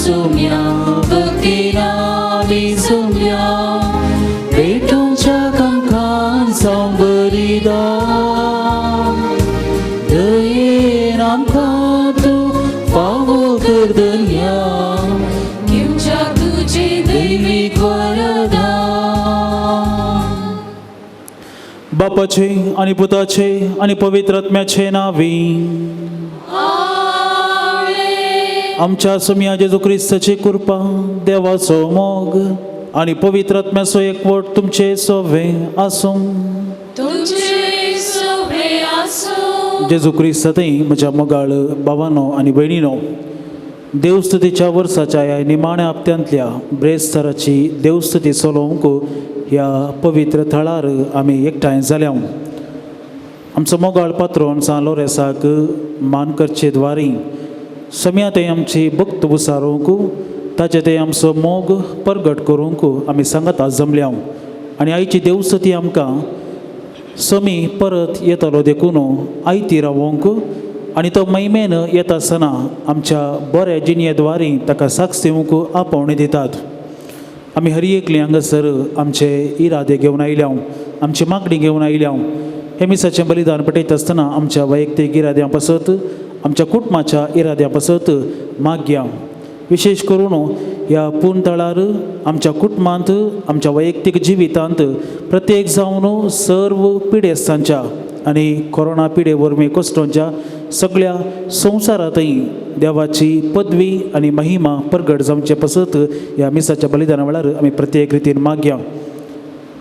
सुम्या भक्तीन आमी जमल्या भेटोवच्या कांकान जावं बलिदान दयेन आमकां तूं फावो कर धन्या घेवच्या तुजें दैवीक वरदान. बापाचे आणि पुताचे आणि पवित्र आत्म्याचे नावी. आमच्या सुमया जेजू क्रिस्ताची कृपा, देवाचो मोग आणि पवित्र आत्म्याचो एकवट तुमचे सोवे आसूं. तुमचे सोबे आसूं. जेजू क्रिस्त थंय म्हज्या मोगाळ भावानो आनी भयणीनो, देवस्तुतीच्या वर्साच्या ह्या निमाण्या हप्त्यांतल्या ब्रेस्ताराची देवस्तुती चलोवंक ह्या पवित्र थळार आमी एकठांय जाल्या. आमचो मोगाळ पात्रोन सान लोरेसाक मान करचे द्वारी सम्या थंय आमची भक्त उसारूंक, ताचे थंय आमचो मोग परगट करूंक आमी सांगाता जमल्या. आनी आयची देवस्तुती आमकां समी परत येतलो देखून आयती रावोंक आनी तो मैमेन येता आसतना आमच्या बऱ्या जिणये द्वारी ताका साक्ष दिवंक आपोवणें दितात. आमी हर एकली हांगासर आमचे इरादे घेवन आयल्या, आमची मागणी घेवन आयल्या. हे मिसाचें बलिदान पेटयता आसतना आमच्या वैयक्तीक इराद्यां पासत, आमच्या कुटुंबाच्या इराद्यां पासत मागया. विशेश करून ह्या पूर्ण आमच्या कुटुंबांत, आमच्या वैयक्तीक जिवितांत प्रत्येक जावन सर्व पिडेस्तांच्या आनी कोरोना पिडे वरवीं कश्टोंच्या सगळ्या संवसारांतय देवाची पदवी आनी महिमा परगट जावचे पासत ह्या मिसाच्या बलिदाना वेळार आमी प्रत्येक रितीन मागया.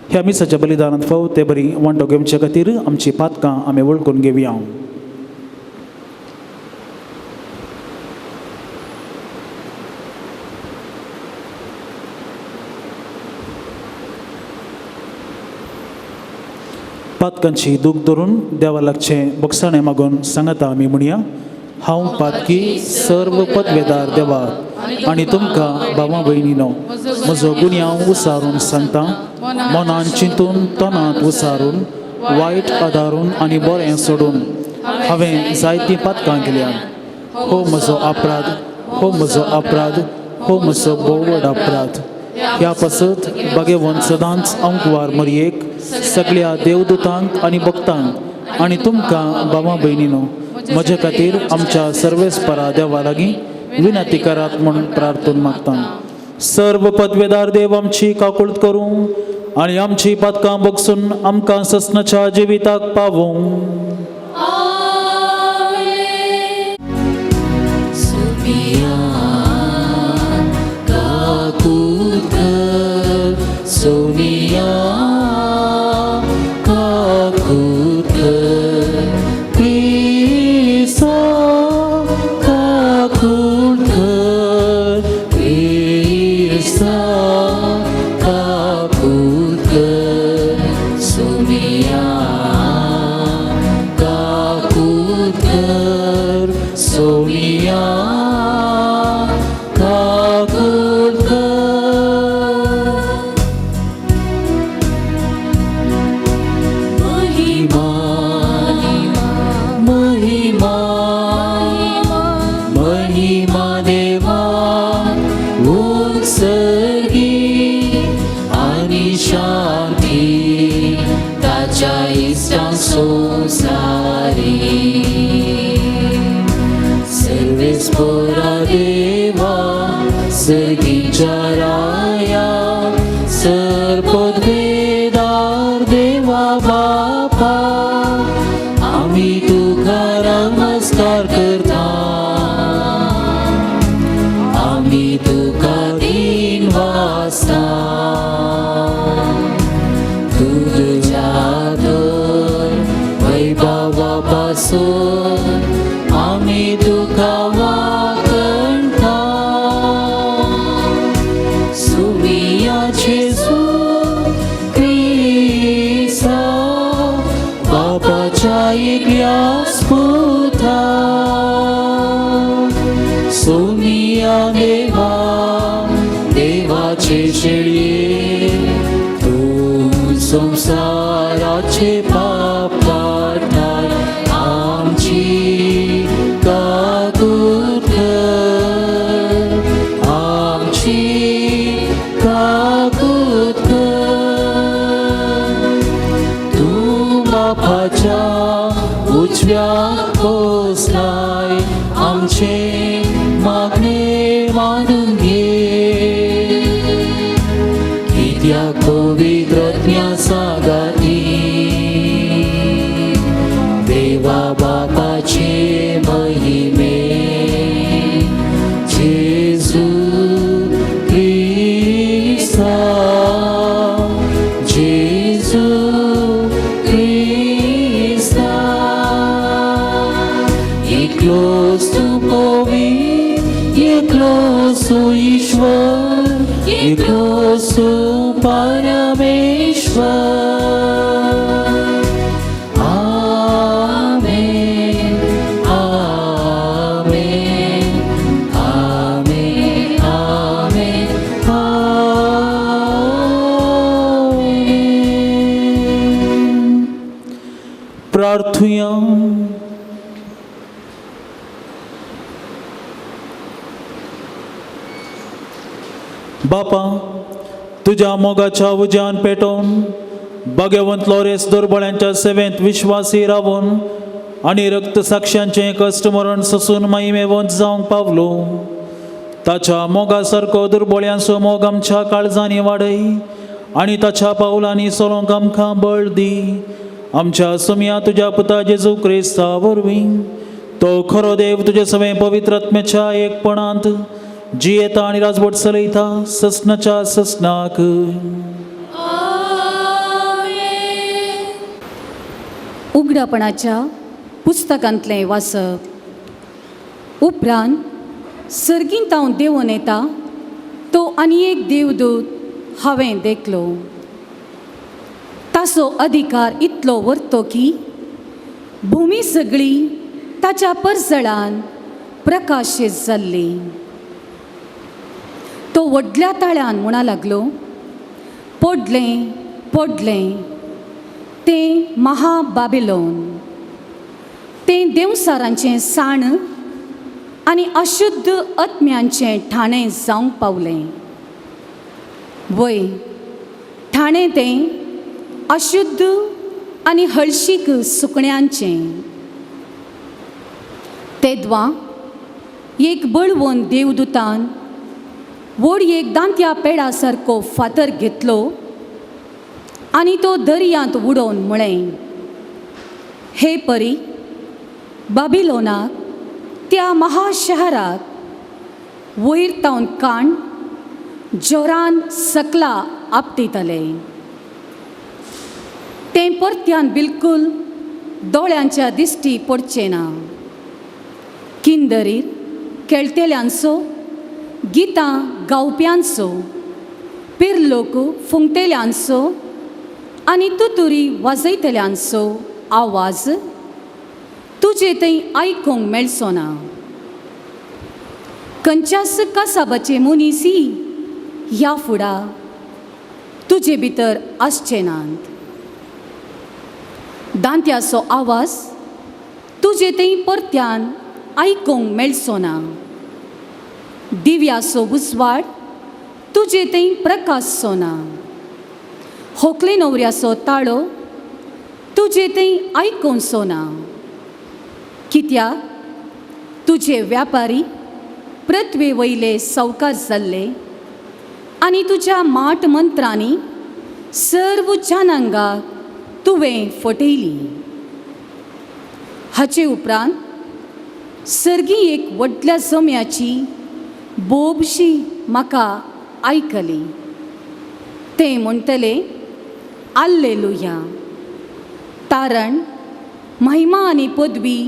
ह्या मिसाच्या बलिदानांत फाव ते बरी वांटो घेवचे खातीर आमची पातकां आमी वळखून घेवया. पातकांची दूख धरून देवा लागचें बगसाणें मागून सांगता आमी म्हणया. हांव पातकी सर्व पदवेदार देवा आनी तुमकां भावा भयणीनो म्हजो गुन्यांव उसारून सांगता. मनान चिंतून, तोंडांत उसारून, वायट आदारून आनी बरें सोडून हांवें जायतीं पातकां केल्या. हो म्हजो अपराध, हो म्हजो अपराध, हो म्हजो भोव व्हड अपराध. ह्या पासत बागेवन सदांच अंकवार मरयेक, सगळ्या देवदूतांक आनी भक्तांक आनी तुमकां भावा भयणीनो म्हजे खातीर आमच्या सर्वेस्परा देवा लागीं विनंती करात म्हूण प्रार्थून मागता. सर्व पदवेदार देव आमची काकूळत करूं आनी आमची पातकां बगसून आमकां ससनाच्या जिविताक पावूं. सुमिया काकूत कर, सोनिया काकूत कर, क्रिस्ता काकूत कर, क्रिस्ता काकूत कर, सोनिया काकूत कर, सोनिया काकूत कर. महिमा महिमा महिमा देवा उत्सर्गी आनी शांती ताच्या इश्टां संवसारी. सर्वेस्पोरा देवा सर्गीच्या राया सर्पदवेदार देवा बापा आमी तुका नमस्कार करता, आमी तुका दिन वाजता. तुज्या तर वैभवा पासून आमी तुका वाकणता. सुमिया जेजू क्रिस्ता बापाच्या एकल्या पुता, सोमिया देवा देवाचे शेळये तूं संवसाराचे पाप काडटाय आमची काकूत कर, एकलो सुईश्वर, एकलो सुपरमेश्वर. आमेन, आमेन, आमेन, आमेन, आमेन. प्रार्थुया. बापा, तुज्या मोगाच्या उज्यान पेटोवन भाग्यवंत लॉरेस दुर्बळ्यांच्या सेवेंत विश्वासी रावून आनी रक्त साक्षांचें कश्ट मरण सोसून महिमेवंत जावंक पावलो. ताच्या मोगा सारको दुर्बळ्यांचो मोग आमच्या काळजांनी वाडय आनी ताच्या पावलांनी चलोवंक आमकां बळ दी. आमच्या सुमया तुज्या पुता जेजू क्रिस्ता वरवीं, तो खरो देव तुजे सवें पवित्र आत्म्याच्या एकपणांत जियेता आनी राजवट चलयता ससनाच्या ससनाक. आमेन. उगडापणाच्या पुस्तकांतलें वाचप. उपरांत सर्गींत हांव देंवून येता तो आनी एक देवदूत हांवें देखलो. ताचो अधिकार इतलो व्हरतो की भुमी सगळी ताच्या परजळान प्रकाशीत जाल्ली. तो व्हडल्या ताळ्यान म्हणा लागलो, पडलें पडलें तें महाबाबिलोन, तें देंवसारांचें साण आनी अशुद्ध आत्म्यांचें ठाणें जावंक पावलें. वय ठाणें तें अशुद्ध आनी हळशीक सुकण्यांचें. तेद्वां एक बळवंत देवदूतान व्हड एक दांत्या पेडा सारको फातर घेतलो आनी तो दर्यांत उडोवन म्हळें, हे परी बाबिलोनाक त्या महाशहराक वयर तावन काण जोरान सकला आपटितले. तें परत्यान बिलकुल दोळ्यांच्या दिश्टी पडचें ना. किंदरीर खेळटेल्यांचो, गितां गावप्यांचो, पिरलोक फुंकतेल्यांचो आनी तुतुरी वाजयतल्यांचो आवाज तुजे थंय आयकूंक मेळचो ना. खंयच्याच कासाबाचे मनीसी ह्या फुडा तुजे भितर आसचे नात. दांत्याचो आवाज तुजे थंय परत्यान आयकूंक मेळचो ना. दिव्याचो उजवाड तुजे थंय प्रकाशचो ना. होकले न्हवऱ्याचो ताळो तुजे थंय आयकुचो ना. कित्याक तुजे व्यापारी पृथ्वे वयले सावकार जाल्ले आनी तुज्या माट मंत्रांनी सर्व जनांगाक तुवें फटयली. हाचे उपरांत सर्गी एक व्हडल्या जम्याची बोबशी म्हाका आयकली. ते म्हणटले, आल्लेलुया, तारण महिमा आनी पदवी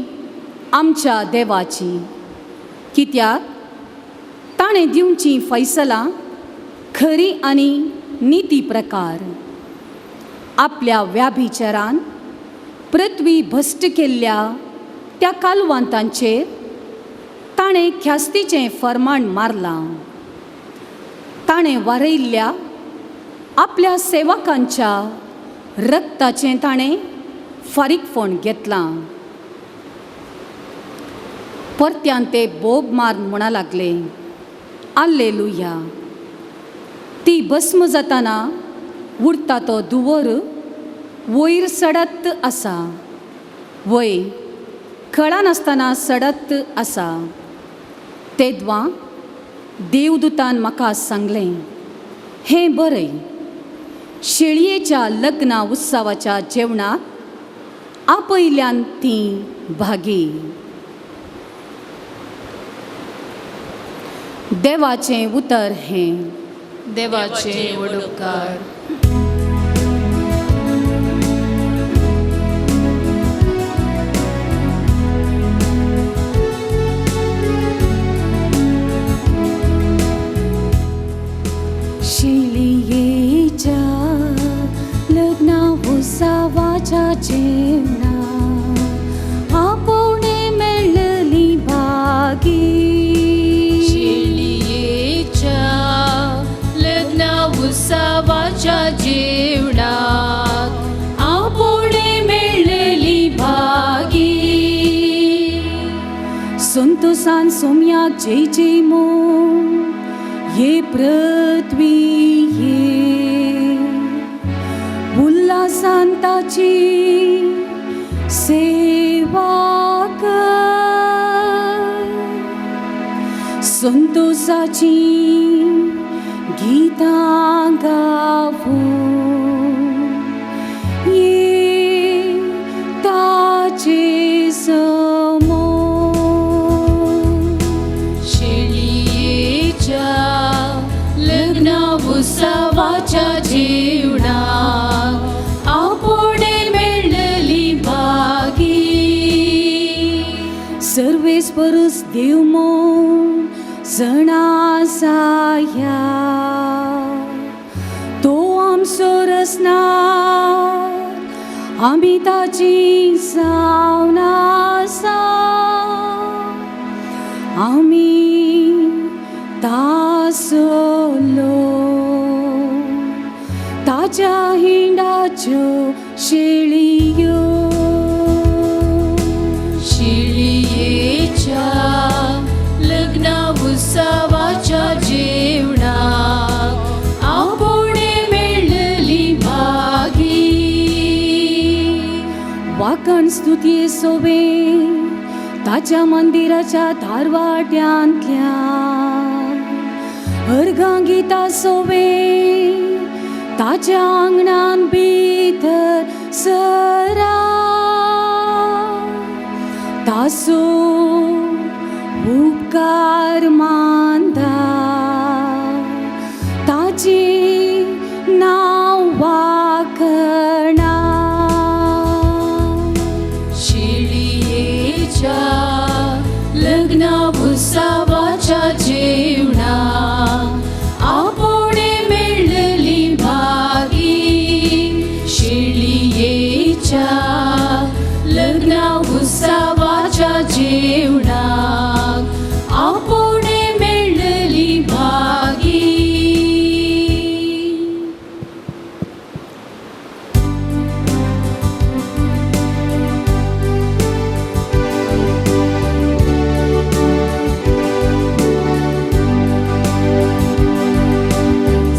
आमच्या देवाची, कित्याक ताणें दिवचीं फैसलां खरी आनी निती प्रकार. आपल्या व्याभिचारान पृथ्वी भश्ट केल्ल्या त्या कालवांतांचेर ताणें ख्यास्तीचें फर्माण मारलां. ताणें वारयल्ल्या आपल्या सेवकांच्या रक्ताचें ताणें फारीकफण घेतलां. परत्यान ते बोब मार म्हणा लागले, आल्लेलुया. ती भस्म जाताना उरता तो दुवर वयर सडत आसा, वय कळनासतना सडत आसा. तेद्वां देवदूतान म्हाका सांगलें, हें बरय, शेळयेच्या लग्ना उत्सवाच्या जेवणाक आपयल्यान ती भागी. देवाचें उतर हें. देवाचे वडोपकार. सोम्याक जय जय म्हूण ये पृथ्वी ये उल्हासान ताची सेवा कर संतोषाची गीतां गावूं ये ताचे समोर. शेळयेच्या लग्ना उत्सवाच्या जेवणाक आपोवणें मेळ्ळली भागी. सर्वेस्परूस देव म्हूण जणासाया तो आमचो रसनार आमी ताची जावन आसा आमी तासलो ताच्या हिंडाच्यो शेळयो. शेळयेच्या लग्ना उत्सवाच्या जेवणाक आपोवणें मेळ्ळली भागी. वाकण स्तुतये सोबे ताच्या मंदिराच्या धारवाट्यांतल्या अर्घां गीता सोबे ताच्या आंगणान भितर सरा तासो उपकार मानता ताची नांव वाखणा. शेळयेच्या लग्ना उत्सवाच्या जेवणाक आपोवणें मेळ्ळली भागी. शेळयेच्या लग्ना उत्सवाच्या जेवणाक आपोवणें मेळ्ळली भागी.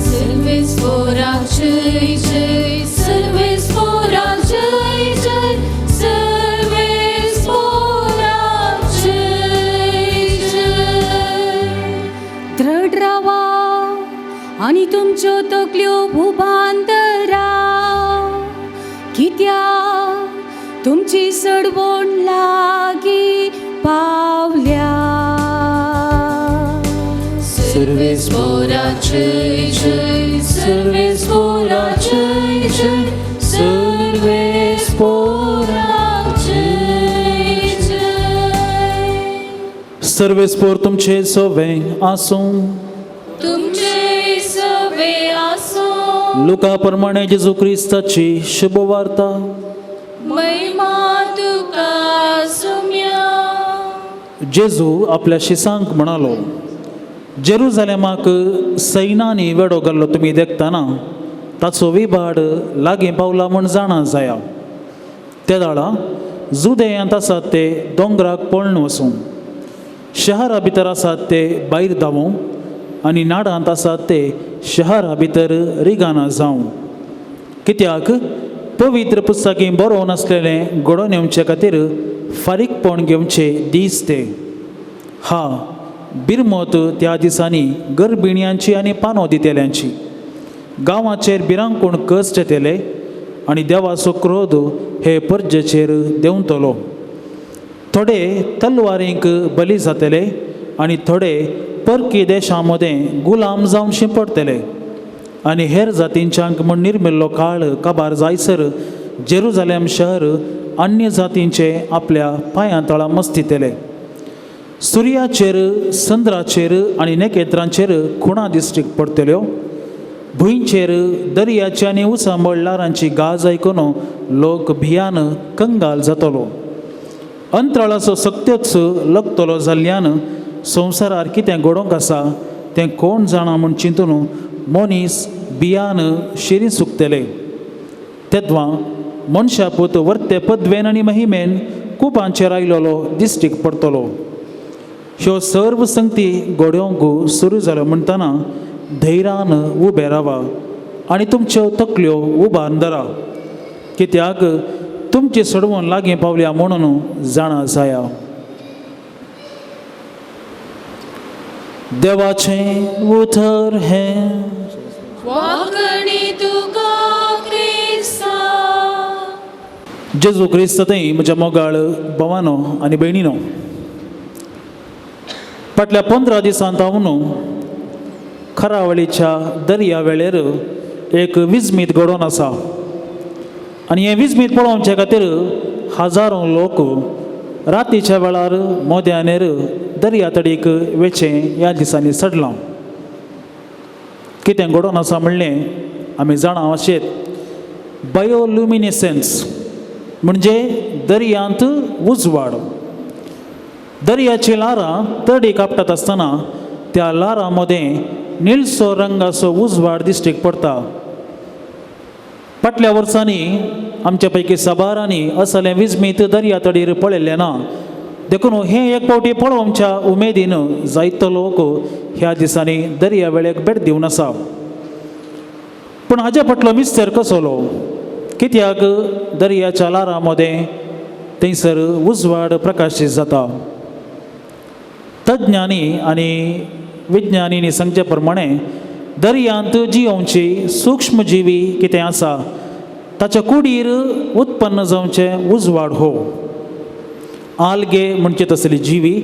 सर्वेस्पोरा जय जय, सर्वेस्पोरा जय जय, सर्वेस्पोरा जय जय. दृढ रावा आनी तुमच्यो तकल्यो भुबांदरा कित्याक तुमची सडवण लागीं पावल्या. सर्वेस्पोरा जय जय, सर्वेस्पोरा जय जय, सर्वेस्पोरा जय जय. सर्वेस्पोर तुमचे सोवे आसूं. तुमचे सवे आसूं. लुका प्रमाणे जेजू क्रिस्ताची शुभवार्ता. महिमा तुका सुम्या. जेजू आपल्या शिसांक म्हणालो, जेरुजालेमाक सैनांनी वेडो घाल्लो तुमी देखतना ताचो विभाड लागीं पावला म्हूण जाणा जाया. ते दाळा जुदेयांत आसात ते दोंगराक पळून वचूं, शहरा भितर आसात ते भायर धांवूं आनी नाडांत आसात ते शहरा भितर रिगाना जावं. कित्याक पवित्र पुस्तकी बरोवन आसलेलें घडोवन येवचे खातीर फारीकपण घेवचे दीस ते. हा बिरमत त्या दिसांनी गर्भिण्यांची आनी पानो दितेल्यांची. गांवाचेर भिरांकूण कश्ट येतले आनी देवाचो क्रोध हे परजेचेर देंवतलो. थोडे तलवारींक बली जातले आनी थोडे परकी देशां मदें गुलाम जावन शिंपडटले आनी हेर जातींच्यांक म्हूण निर्मिल्लो काळ काबार जायसर जेरुजालेम शहर अन्य जातींचे आपल्या पांयां तळा मस्तितले. सुर्याचेर, चंद्राचेर आनी नखेत्रांचेर खुणा दिश्टीक पडटल्यो. भुंयचेर दर्याची आनी उचांबळ ल्हारांची गाज आयकून लोक भियान कंगाल जातलो. अंतराळाचो सक्त्योच लकतलो जाल्ल्यान संवसारार कितें घडोवंक आसा तें कोण जाणा म्हूण चिंतून मनीस भियान शिरी सुकतले. तेद्वां मनशा पूत वर्ते पदवेन आनी महिमेन कुपांचेर आयलेलो दिश्टीक पडटलो. ह्यो सर्व संगती घडोवंक सुरू जाल्यो म्हणटना धैर्यान उबें रावा आनी तुमच्यो तकल्यो उबारून धरा, कित्याक तुमची सोडवून लागीं पावल्या म्हणून जाणा जाया. देवाचें उतर हें. वाकणी तुका क्रिस्ता. जेजू क्रिस्त थंय म्हज्या मोगाळ भावानो आनी भयणीनो, फाटल्या 15 दिसांत हांव खरावळीच्या दर्या वेळेर एक विजमीत घडोवन आसा आनी हें विजमीत पळोवचे खातीर हजारो लोक रातीच्या वेळार मोद्यानेर दर्या तडीक वेचें ह्या दिसांनी चडलां. कितें घडोवन आसा म्हणलें आमी जाणा अशेंच बायोल्युमिनेसन्स म्हणजे दर्यांत उजवाड. दर्याची ल्हारां तडीक आपटत आसतना त्या ल्हारां मदें निळसो रंगाचो उजवाड दिश्टीक पडटा. फाटल्या वर्सांनी आमच्या पैकी साबारांनी असलें विजमीत दर्या तडीर पळयल्लें ना, देखून हें एक फावटी पळोवच्या उमेदीन जायतो लोक ह्या दिसांनी दर्या वेळेक भेट दिवन आसा. पूण हाजे फाटलो मिस्तर कसलो, कित्याक दर्याच्या ल्हारां मदें थंयसर उजवाड प्रकाशीत जाता? तज्ञांनी आनी विज्ञानींनी सांगचे प्रमाणे दर्यांत जियोवची सूक्ष्मजिवी कितें आसा ताच्या कुडीर उत्पन्न जावचें उजवाड हो. आल्गे म्हणचे तसली जिवी,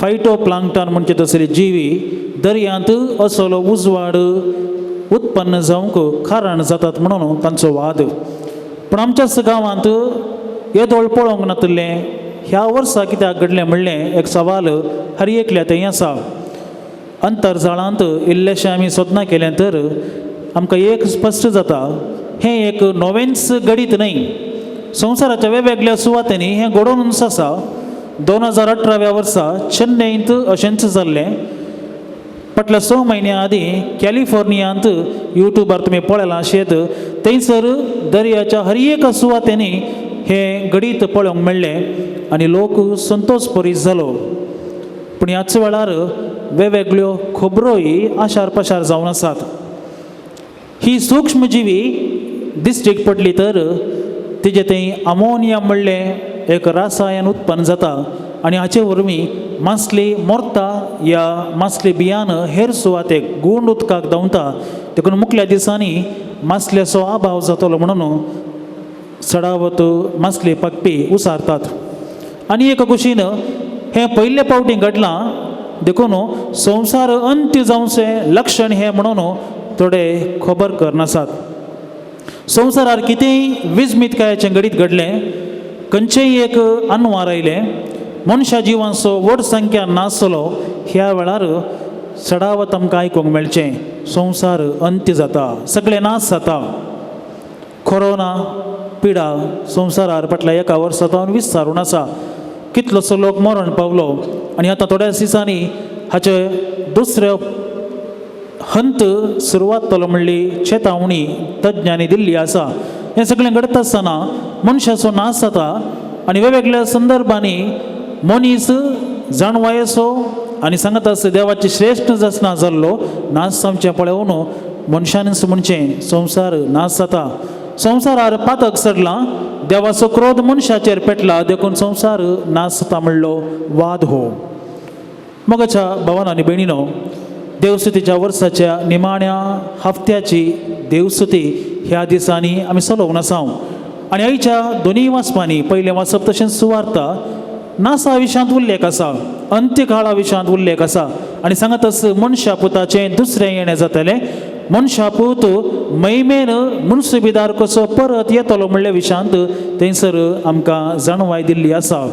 फायटोप्लांक्टन म्हणचे तसली जिवी दर्यांत असलो उजवाड उत्पन्न जावंक कारण जातात म्हणून तांचो वाद. पूण आमच्याच गांवांत येदोळ पळोवंक नातिल्लें ह्या वर्सा कित्याक घडलें म्हणलें एक सवाल हर एकल्या थंय आसा. अंतरजाळांत इल्लेशें आमी सोदना केलें तर आमकां एक स्पश्ट जाता, हें एक नवेंच घडीत न्हय. संवसाराच्या वेगवेगळ्या सुवातांनी हें घडोवनच आसा. 2018व्या वर्सा चेन्नईंत अशेंच जाल्लें. फाटल्या 6 म्हयन्यां आदीं कॅलिफोर्नियांत युट्यूबार तुमी पळयलां शेत, थंयसर दर्याच्या हर एका सुवातेंनी हें घडीत पळोवंक मेळ्ळें आनी लोक संतोश परीत जालो. पूण ह्याच वेळार वेगवेगळ्यो खबरोय आशार पशार जावन आसात. ही सूक्ष्मजिवी दिश्टीक पडली तर तिजे थंय अमोनिया म्हणलें एक रसायन उत्पन्न जाता आनी हाचे वरवीं मासली मरता या मासली बियान हेर सुवातेक गुंड उदकाक धांवता. देखून मुखल्या दिसांनी मासल्याचो अभाव जातलो म्हणून चडावत मासली पाकपी उसारतात. आनी एका कुशीन हें पयले फावटी घडलां देखून संवसार अंत्य जावचें लक्षण हें म्हणून थोडे खबर करनासात. संवसारार कितेंय विजमीतकायाचें घडीत घडलें, खंयचेंय एक अनवार आयलें, मनशा जिवांचो व्हड संख्या नासलो, ह्या वेळार चडावत आमकां आयकूंक मेळचें संवसार अंत्य जाता, सगळें नाश जाता. कोरोना पिडा संवसारार फाटल्या एका वर्सा जावन विस्तारून आसा. कितलोसो लोक मरण पावलो आनी आतां थोड्या दिसांनी हाचे दुसरे हंत सुरवात जातलो म्हणली चेतावणी तज्ञांनी दिल्ली आसा. हें सगळें घडटा आसतना मनशाचो नाश जाता आनी वेगवेगळ्या संदर्भांनी मनीस जाणवायेचो आनी सांगता आसता देवाची श्रेश्ठ जासना जाल्लो नाश जावचें पळोवन मनशानच म्हणचें संवसार नाश जाता. संवसारार पातक चडलां, देवाचो क्रोध मनशाचेर पेटला, देखून संवसार नाश जाता म्हणलो वाद हो. मोगाच्या भावान आनी भयणीनो, देवस्तुतीच्या वर्साच्या निमाण्या हफ्त्याची देवस्तुती ह्या दिसांनी आमी चलोवन आसा आनी आयच्या दोनूय वाचपांनी पयलें वाचप तशेंच सुवार्ता नासा विशयांत उल्लेख आसा, अंत्यकाळा विशयांत उल्लेख आसा आनी सांगत आस मनशा पुताचें दुसरें येणें जातलें, मनशा पूत मैमेन मुनसुबीदार कसो परत येतलो म्हणल्या विशयांत थंयसर आमकां जाणवाय दिल्ली आसा.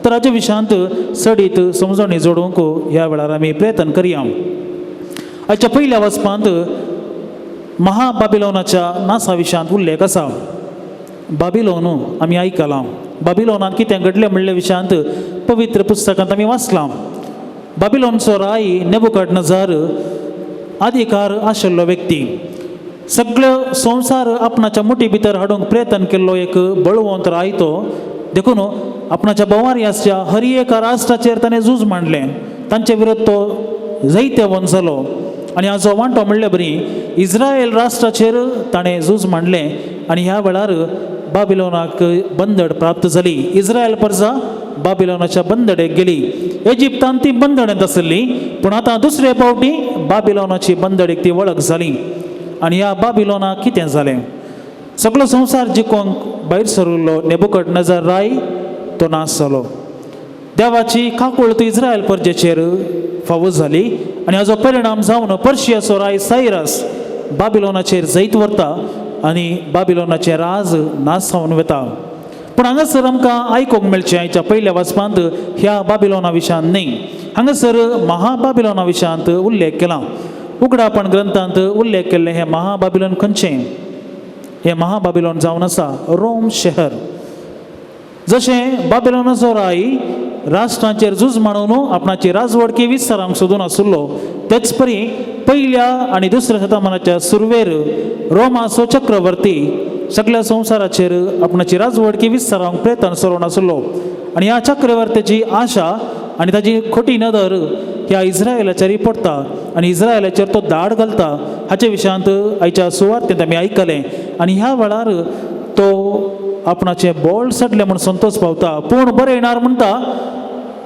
तर हाच्या विशयांत चडीत समजणी जोडूंक ह्या वेळार आमी प्रयत्न करया. आयच्या पयल्या वाचपांत महाबाबिलोनाच्या नासा विशयांत उल्लेख आसा. बाबिलोन आमी आयकलां, बाबिलोनांत कितें घडलें म्हणल्या विशयांत पवित्र पुस्तकांत आमी वाचलां. बाबिलोनचो राय नेबुकडनजार अधिकार आशिल्लो व्यक्ती, सगळो संवसार आपणाच्या मुठी भितर हाडूंक प्रयत्न केल्लो एक बळवंत राय तो. देखून आपणाच्या भोंवारी आसच्या हर एका राष्ट्राचेर ताणें झूज मांडलें. तांचे विरोध तो जैतेवंत जालो आनी हाजो वांटो म्हणले बरी इस्रायल राष्ट्राचेर ताणें झूज मांडलें आनी ह्या वेळार बाबिलोनाक बंदड प्राप्त जाली. इस्रायल प्रजा बाबिलोनाच्या बंदडेक गेली. इजिप्तान ती बंदडेंत आसली, पूण आतां दुसरे फावटी बाबिलोनाची बंदडेक ती वळख जाली. आनी ह्या बाबिलोनाक कितें जालें? सगळो संवसार जिखोवंक भायर सरिल्लो नेबुकदनेझर राय तो नाश जालो. देवाची काकूळत इस्रायल प्रजेचेर फावो जाली आनी हाजो परिणाम जावन पर्शियाचो राय सायरस बाबिलोनाचेर जैत व्हरता आनी बाबिलोनाचें राज नाश जावन वता. पूण हांगासर आमकां आयकूंक मेळचें आयच्या पयल्या वाचपांत ह्या बाबिलोना विशयांत न्हय, हांगासर महाबाबिलोना विशयांत उल्लेख केला. उगडापण ग्रंथांत उल्लेख केल्लें हें महाबाबिलोन खंयचें? हें महाबाबिलोन जावन आसा रोम शहर. जशें बाबिलोनाचो राय राष्ट्रांचेर झूज मांडून आपणाची राजवडकी विस्तारांक सोदून आशिल्लो, तेच परी पयल्या आनी दुसऱ्या शतमानाच्या सुरवेर रोमाचो चक्रवर्ती सगळ्या संवसाराचेर आपणाची राजवडकी विस्तारांक प्रयत्न चलोवन आशिल्लो. आनी ह्या चक्रवर्तीची आशा आनी ताजी खोटी नदर ह्या इस्रायलाचेरय पडटा आनी इस्रायलाचेर तो दाड घालता. हाचे विशयांत आयच्या सुवार्तेंत आमी आयकलें. आनी ह्या वेळार तो आपणाचें बोल सडलें म्हूण संतोश पावता, पूण बरें येणार म्हणटा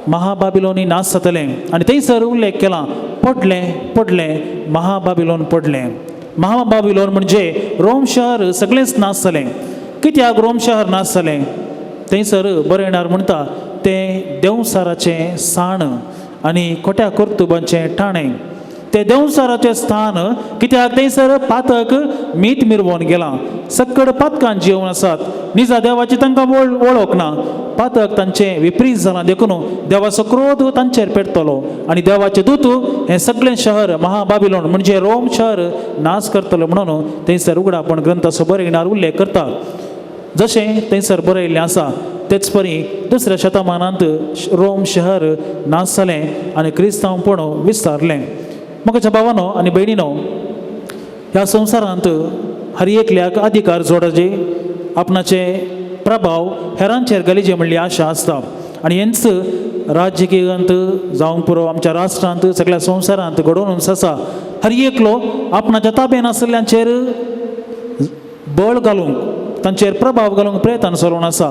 महाबाबिलोनी नाश जातलें. आनी थंयसर उल्लेख केला, पडलें पडलें महाबाबिलोन पडलें. महाबाबिलोन म्हणजे रोम शहर सगळेंच नाश जालें. कित्याक रोम शहर नाश जालें? थंयसर बरें येणार म्हणटा तें देंवसाराचें साण आनी खोट्या कर्तुबांचें ठाणें. तें देंवसाराचें स्थान कित्याक थंयसर पातक मीत मिरवोन गेलां. सक्कड पातकान जिवन आसात, निजा देवाची तांकां वळख ना, पातक तांचें विपरीत जालां. देखून देवाचो क्रोध तांचेर पेटतलो आनी देवाचें दूत हें सगळें शहर महाबाबिलोन म्हणजे रोम शहर नाश करतलो म्हणून थंयसर उगडापण ग्रंथाचो बरयणार उल्लेख करता. जशें थंयसर बरयल्लें आसा तेच परी दुसऱ्या शतमानांत रोम शहर नाश जालें आनी क्रिस्तांवपण विस्तारलें. म्हज्या भावानो आनी भयणीनो, ह्या संवसारांत हर एकल्याक अधिकार जोडचे, आपणाचे प्रभाव हेरांचेर घालीचे म्हणली आशा आसता. आनी हेंच राजकीयांत जावंक पुरो, आमच्या राष्ट्रांत सगळ्या संवसारांत घडोवन आसा. हर एकलो आपणाच्या ताब्यान आशिल्ल्यांचेर बळ घालूंक, तांचेर प्रभाव घालूंक प्रयत्न चलोवन आसा.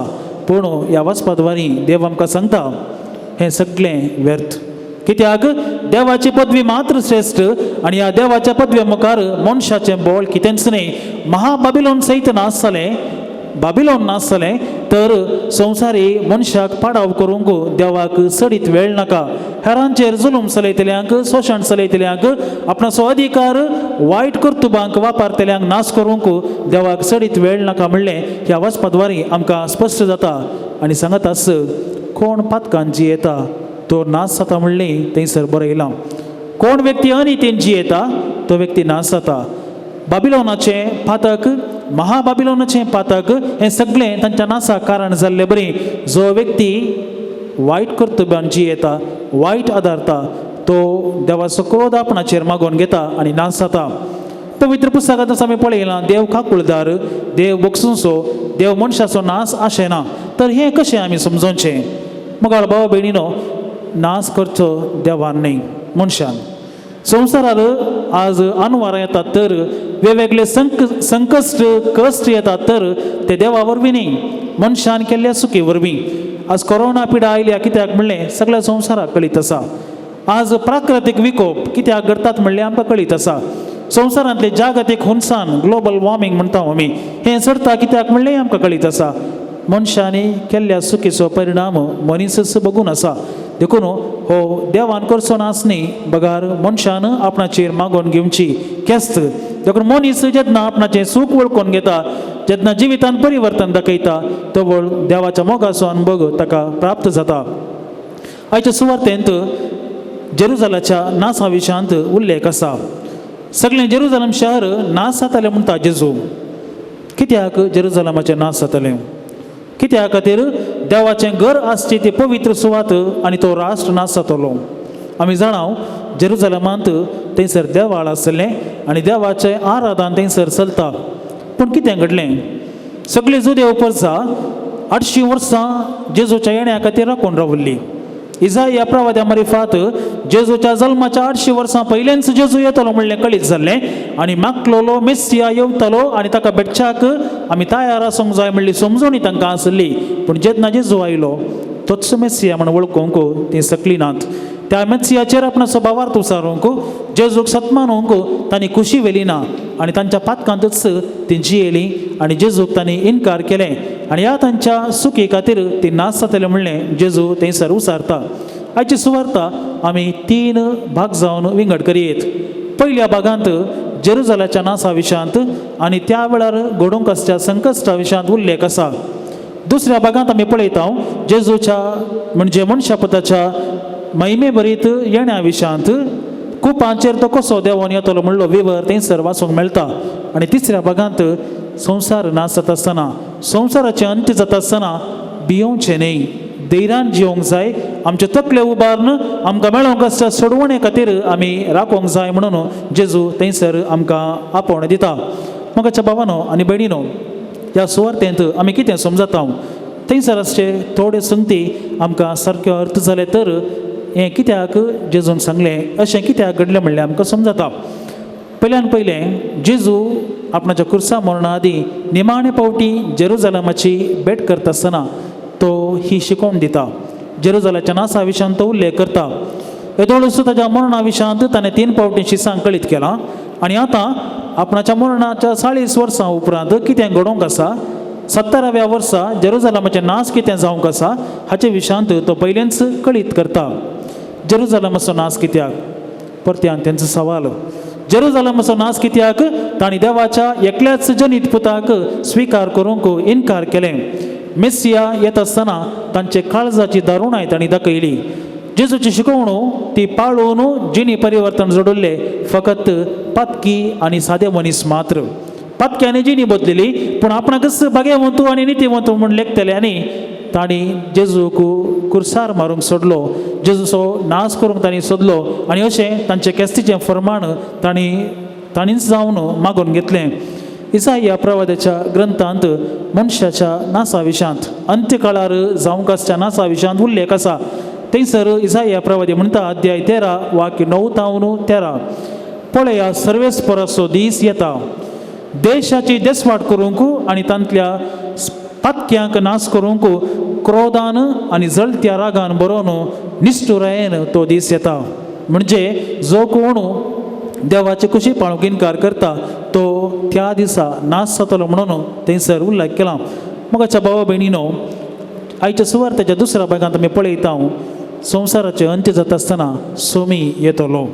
पूण ह्या वचपाद्वारी देव आमकां सांगता हें सगळें व्यर्थ. कित्याक देवाची पदवी मात्र श्रेश्ठ आनी ह्या देवाच्या पदवे मुखार मनशाचें बळ कितेंच न्हय. महाबाबिलोन सयत नाश जालें, बाबिलोन नाश जालें तर संवसारी मनशाक पाडाव करूंक देवाक चडीत वेळ नाका. हेरांचेर जुलूम चलयतल्यांक, शोशण चलयतल्यांक, आपणाचो अधिकार वायट कर्तुबांक वापरतल्यांक नाश करूंक देवाक चडीत वेळ नाका म्हणलें ह्या वचपाद्वारी आमकां स्पश्ट जाता. आनी सांगत आस कोण पातकान जियेता तो नाश जाता म्हणलें थंयसर बरयलां. कोण व्यक्ती अनितीन जियेता तो व्यक्ती नाश जाता. बाबिलोनाचें पातक, महाबाबिलोनाचें पातक हें सगळें तांच्या नासाक कारण जाल्ले बरी जो व्यक्ती वायट कर्तव्यान जियेता, वायट आदारता, तो देवाचो क्रोध आपणाचेर मागोवन घेता आनी नाश जाता. पवित्र पुस्तकांत आमी पळयलां, देव काकुळदार, देव बक्षुसो, देव मनशाचो नाश आशेना. तर हें कशें आमी समजोवचें? मुखार भाव भयणीनो, नाश करचो देवान न्हय, मनशान. संवसारार आज अनवारां येतात तर वेगवेगळे संकश्ट कश्ट येतात तर ते देवा वरवीं न्हय, मनशान केल्ल्या चुकी वरवीं. आज कोरोना पिडा आयल्या कित्याक म्हणलें सगळ्या संवसाराक कळीत आसा. आज प्राकृतीक विकोप कित्याक घडटात म्हणलें आमकां कळीत आसा. संवसारांतले जागतीक हुनसाण, ग्लोबल वॉर्मिंग म्हणटा आमी, हें चडता कित्याक म्हणलें आमकां कळीत आसा. मनशांनी केल्ल्या चुकीचो परिणाम मनीसच बघून आसा. देखून हो देवान करचो नास न्ही, बगार मनशान आपणाचेर मागोवन घेवची केस्त. देखून मनीस जेन्ना आपणाचें सूख वळखून घेता, जेन्ना जिवितान परिवर्तन दाखयता, तवळ देवाच्या मोगाचो अनुभव ताका प्राप्त जाता. आयच्या सुवार्तेंत जेरुजालाच्या नासा विशयांत उल्लेख आसा. सगळें जेरुजालम शहर नास जातालें म्हणटा जेजू. कित्याक जेरुजालमाचें नास जातलें? कित्या खातीर देवाचें घर आसची ती पवित्र सुवात आनी तो राष्ट्र नास जातलो. आमी जाणाव जेरुजालमांत थंयसर देवाळ आसलें आनी देवाचें आराधन थंयसर चलता. पूण कितें घडलें? सगळी जुदेव परसा 800 वर्सां जेजूच्या येण्या खातीर राखून रावल्ली. इजाया प्रवाद्या मारिफात जेजूच्या जल्माच्या 800 वर्सां पयलेंच जेजू येतलो म्हणलें कळीत जाल्लें आनी मागलोलो मेस्सिया येवतलो आनी ताका भेटच्याक आमी तयार आसूंक जाय म्हणली समजवणी तांकां आसली. पूण जेन्ना जेजू आयलो तोच मेस्सिया म्हण वळखूंक तीं सकलीं नात. त्या मेस्सियाचेर आपणाचो भावार्थ उसारूंक जेजूक सत्मानूंक तांणी खुशी व्हेली ना आनी तांच्या पातकांतच ती जियेली आनी जेजूक तांणी इनकार केलें आनी ह्या तांच्या सुखी खातीर ती नाश जातले म्हणलें जेजू थंयसर उसारता. आयची सुवार्ता आमी 3 भाग जावन विंगड करयेत. पयल्या भागांत जेरुजालाच्या नासा विशयांत आनी त्या वेळार घडूंक आसच्या संकश्टा विशयांत उल्लेख आसा. दुसऱ्या भागांत आमी पळयता जेजूच्या म्हणजे मनशापताच्या महिमे भरीत येण्या विशयांत कुपांचेर तो कसो देंवोन येतलो म्हणलो विवर थंयसर वाचूंक मेळटा. आनी तिसऱ्या भागांत संवसार नाश जाता आसतना संवसाराचें अंत्य जाता आसतना भियोवचें न्हय, धैर्यान जिवंक जाय, आमचे तकले उबारून आमकां मेळोंक आसच्या सोडवणे खातीर आमी राखोंक जाय म्हणून जेजू थंयसर आमकां आपोवणें दिता. मोगाच्या भावानो आनी भयणीनो, ह्या सुवार्तेंत आमी कितें समजता थंयसर आसचे थोडे संगती आमकां सारक्यो अर्थ जाले तर हें कित्याक जेजून सांगलें अशें कित्याक घडलें म्हणलें आमकां समजता. पयल्यान पयलें जेजू आपणाच्या खुर्सा मरणा आदीं निमाणे पावटी जेरुजालमाची भेट करता आसतना तो ही शिकोवन दिता. जेरुजालाच्या नासा विशयांत तो उल्लेख करता. येदोळूच ताच्या मरणा विशयांत ताणें 3 पावटी शिसांक कळीत केलां आनी आतां आपणाच्या मरणाच्या 40 वर्सां उपरांत कितें घडोवंक आसा, 70व्या वर्सा जेरुजालमाचें नाश कितें जावंक आसा हाचे विशयांत तो पयलेंच कळीत करता. जेरुजालमाचो नाश कित्याक? परत्यान तेंचो सवाल. जेरुजालमाचो नाश कित्याक? तांणी देवाच्या एकल्याच जनीत पुताक स्विकार करूंक इनकार केलें. मेस्सिया येत आसतना तांचे काळजाची दारुणाय तांणी दाखयली. जेजूची शिकवणू ती पाळून जिणी परिवर्तन जोडिल्ले फकत पातकी आनी सादे मनीस मात्र. पातक्यांनी जिणी बदलेली पूण आपणाकच भाग्यवंतू आनी नितीवंतू म्हूण लेखतले आनी तांणी जेजूक कुर्सार मारूंक सोडलो, जेजूचो नाश करूंक तांणी सोदलो आनी अशें तांचें केस्तीचें फर्माण तांणीच जावन मागून घेतलें. इसाया प्रवाद्याच्या ग्रंथांत मनशाच्या नासा विशयांत अंत्यकाळार जावंक आसच्या नासा विशयांत उल्लेख आसा. थंयसर इसाया प्रवादी म्हणटा अध्याय 13 वाक्य 9 तावन 13, पळया सर्वेस्पराचो दीस येता, देशाची देसवाट करूंक आनी तांतल्या पातक्यांक नाश करूंक क्रोधान आनी जळत्या रागान बरोवन निश्ठुरायेन तो दीस येता. म्हणजे जो कोण देवाचे कुशी पाळूंक इनकार करता तो त्या दिसा नाश जातलो म्हणून थंयसर उल्लेख केला. मोगाच्या भावा भयणीनो, आयच्या सुवार्तेच्या दुसऱ्या भागांत आमी पळयता संवसाराचें अंत्य जाता आसतना सोमी येतलो.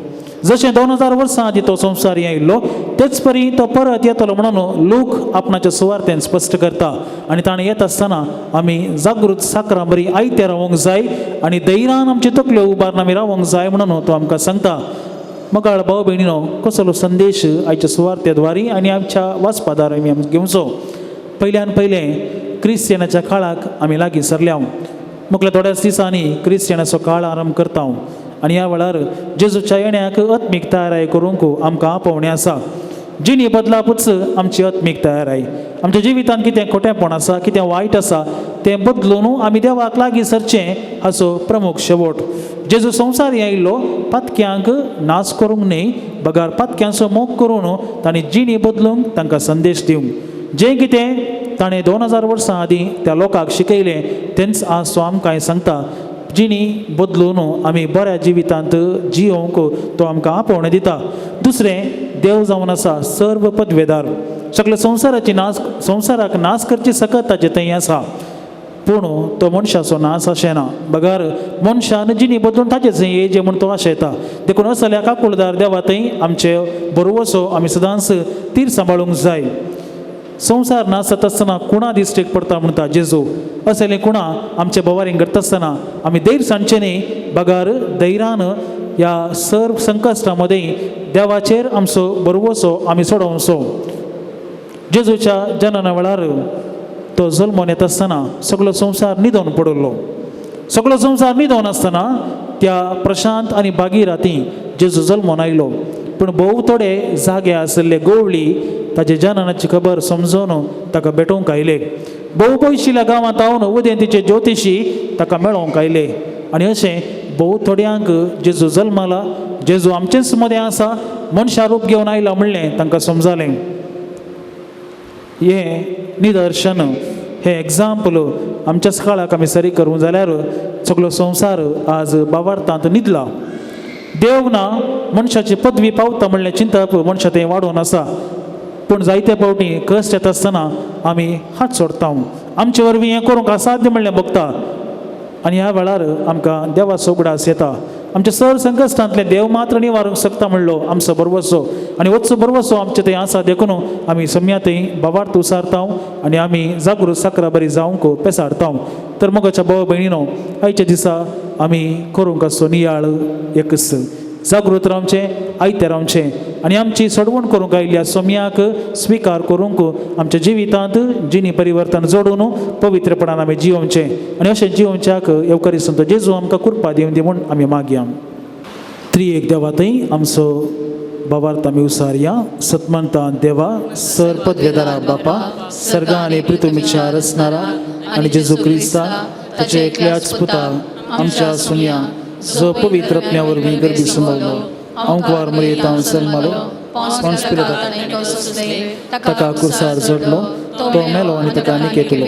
जशें 2000 वर्सां आदीं तो संवसार आयिल्लो तेच परी तो परत येतलो म्हणून लोक आपणाच्या सुवार्तेन स्पश्ट करता आनी ताणें येत आसतना आमी जागृत साकरां बरी आयते रावंक जाय आनी धैर्यान आमची तकल्यो उबारून आमी रावंक जाय म्हणून तो आमकां सांगता. मोगाळ भाव भयणीनो, कसलो संदेश आयच्या सुवार्तेद्वारी आनी आमच्या वाचपादार आमी घेवचो. पयल्यान पयलें क्रिस्तियनाच्या काळाक आमी लागीं सरल्या. मुखल्या थोड्याच दिसांनी क्रिस्तियनाचो काळ आरंभ करता आनी ह्या वेळार जेजूच्या येण्याक आत्मीक तयाराय करूंक आमकां आपोवणें आसा. जिणी बदलापूच आमची आत्मीक तयाराय. आमच्या जिवितांत कितें खोटेंपण आसा, कितें वायट आसा तें बदलून आमी देवाक लागीं सरचें हाचो प्रमुख शेवट. जेजू संवसार आयिल्लो पातक्यांक नाश करूंक न्हय, बगार पातक्यांचो मोग करून तांणी जिणी बदलूंक तांकां संदेश दिवंक. जें कितें ताणें 2000 वर्सां आदीं त्या लोकांक शिकयलें तेंच आज तो आमकां सांगता. जिणी बदलून आमी बऱ्या जिवितांत जियोवंक तो आमकां आपोवणें दिता. दुसरें, देव जावन आसा सर्व पदवेदार, सगळे संवसाराची नाश संवसाराक नाश करची सकत ताचे थंय आसा. पूण तो मनशाचो नाश अशें ना, बगर मनशान जिणी बदलून ताचेच येजे म्हूण तो आशेता. देखून असल्या काकुळदार देवा थंय आमचे बरोवसो आमी सदांच तीर सांबाळूंक जाय. संवसार नासत आसतना कुणा दिश्टीक पडटा म्हणटा जेजू. असले कुणा आमचे भोवारीन घडटा आसतना आमी धैर्य सांडचें न्ही, बगर धैर्यान ह्या सर्व संकश्टा मदें देवाचेर आमचो बरवसो आमी सोडोवचो. जेजूच्या जनना वेळार तो जल्मोन येता आसतना सगळो संवसार न्हिदोन पडिल्लो. सगळो संवसार न्हिदोन आसतना त्या प्रशांत आनी भागीराती जेजू जल्मोन आयलो. पूण भोव थोडे जागे आशिल्ले गोवळी ताजे जननाची खबर समजून ताका भेटोवंक आयले. भोव पयशिल्ल्या गांवांत हांवन उदेंतीचे ज्योतिशी ताका मेळोवंक आयले. आनी अशें भोव थोड्यांक जेजू जल्माला, जेजू आमचेच मदें आसा, मनशा रूप घेवन आयला म्हणलें तांकां समजालें. हें निदर्शन, हें एग्जाम्पल आमच्याच काळाक आमी सरी करूं जाल्यार सगलो संवसार आज बावार्थांत न्हिदला. देव ना, मनशाची पदवी पावता म्हणलें चिंतप मनशा तें वाडोवन आसा. पूण जायते फावटी कश्ट येता आसतना आमी हात सोडता, आमचे वरवीं हें करूंक असाध्य म्हणलें भोगता. आनी ह्या वेळार आमकां देवाचो उगडास येता. आमच्या सर संकश्टांतलें देव मात्र निवारूंक शकता म्हणलो आमचो भरवसो आनी वचचो भरवसो आमचे थंय आसा. देखून आमी सम्या थंय बावार्थ उसारता आनी आमी जागृत साकरा बरी जावंक पेसाडता. तर मोगाच्या भाव भयणीनो, आयच्या दिसा आमी करूंक आसचो नियाळ एकच, जागृत रावचें, आयतें रावचें आनी आमची सोडवण करूंक आयिल्ल्या सोम्याक स्विकार करूंक आमच्या जिवितांत जिणी परिवर्तन जोडून पवित्रपणान आमी जियोवचें. आनी अशें जियोवच्याक येवकारी संत जेजू आमकां कृपा दिवन दी म्हूण आमी मागया. त्रिएक देवा थंय आमचो बाबार्थ आमी उसारया. सतमंता देवा, सर पदवेदारा बापा, सर्गा आनी पृथ्वीच्या रचणारा आनी जेजू क्रिस्ता ताच्या एकल्याच पुता आमच्या सुन्या, जो पवित्र आत्म्या वरवीं गर्भी सुंबवलो, अंकवार मरेतां जल्मालो, पोन्स पिलाताक ताका कुर्सार जोडलो, तो मेलो आनी ताका निकेतलो,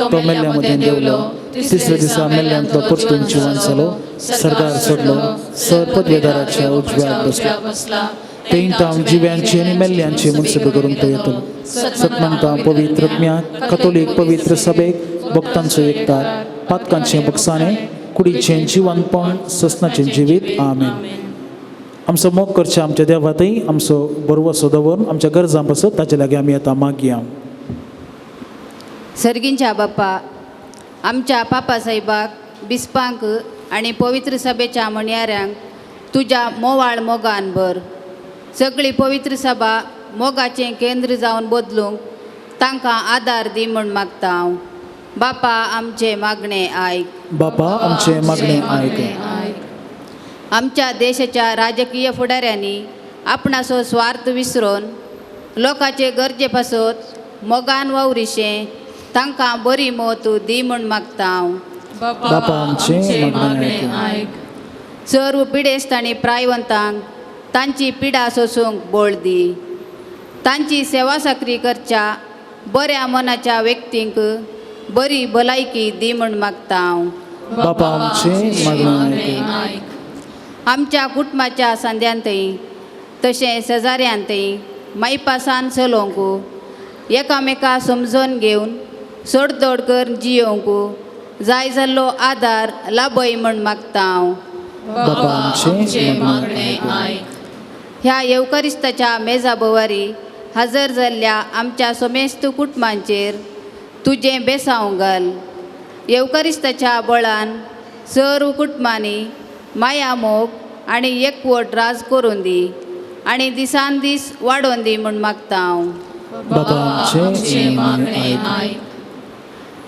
तो मेल्ल्या मदें देवलो, तिसऱ्या दिसा मेल्ल्यांतलो परतून जिवन जालो, सरदार सोडलो, सर पदवेदाराच्या उजव्याक बसलो, तेंटां जिव्यांची आनी मेल्ल्यांची मुनसब करूंक तो येतलो. सतमंता पवित्र आत्म्या, कथोलीक पवित्र सभेक, भक्तांचो एकतार, पातकांचें बक्षाणें, कुडीचें जिवनपण, ससनाचें जिवीत. आमेन. आमचो मोग करच्या आमच्या देवातय आमचो बरवसो दवरून आमच्या गरजां पासत ताचे लागीं आमी आतां मागया. सर्गींच्या बाप्पा, आमच्या पापासाहेबाक, बिस्पांक आनी पवित्र सभेच्या म्हणयाऱ्यांक तुज्या मोवाळ मोगान भर. सगळी पवित्र सभा मोगाचें केंद्र जावन बदलूंक तांकां आदार दी म्हूण मागता हांव. बापा, आमचें मागणें आयक. बापा, आमचें मागणें आयक. आमच्या देशाच्या राजकीय फुडाऱ्यांनी आपणाचो स्वार्थ विसरून लोकांचे गरजे पासत मोगान वावरिशें तांकां बरी मत दी म्हूण मागता हांव. बापा, आमचें मागणें आयक. सर्व पिडेस्त आनी प्रायवंतांक तांची पिडा सोसूंक बळ दी. तांची सेवा साकरी करच्या बऱ्या मनाच्या व्यक्तींक बरी भलायकी दी म्हूण मागता हांव. बापा, आमचें मागणें आयक. आमच्या कुटुंबाच्या सांद्यांतय तशें शेजाऱ्यांतय मायपासान चलोवंक, एकामेका समजून घेवन सोडदोड करून जियोवंक जाय जाल्लो आदार लाभय म्हूण मागता हांव. बापा, आमचें मागणें आयक. ह्या येवकारिस्ताच्या मेजा भोवारी हजर जाल्ल्या आमच्या समेस्त कुटुंबांचेर तुजें बेसांव घाल. येवकारिस्ताच्या बळान सर्व कुटुंबांनी माया, मोग आनी एकवट राज करून दी आनी दिसान दीस वाडोवन दी म्हूण मागता हांव. बापा, आमचें मागणें आयक.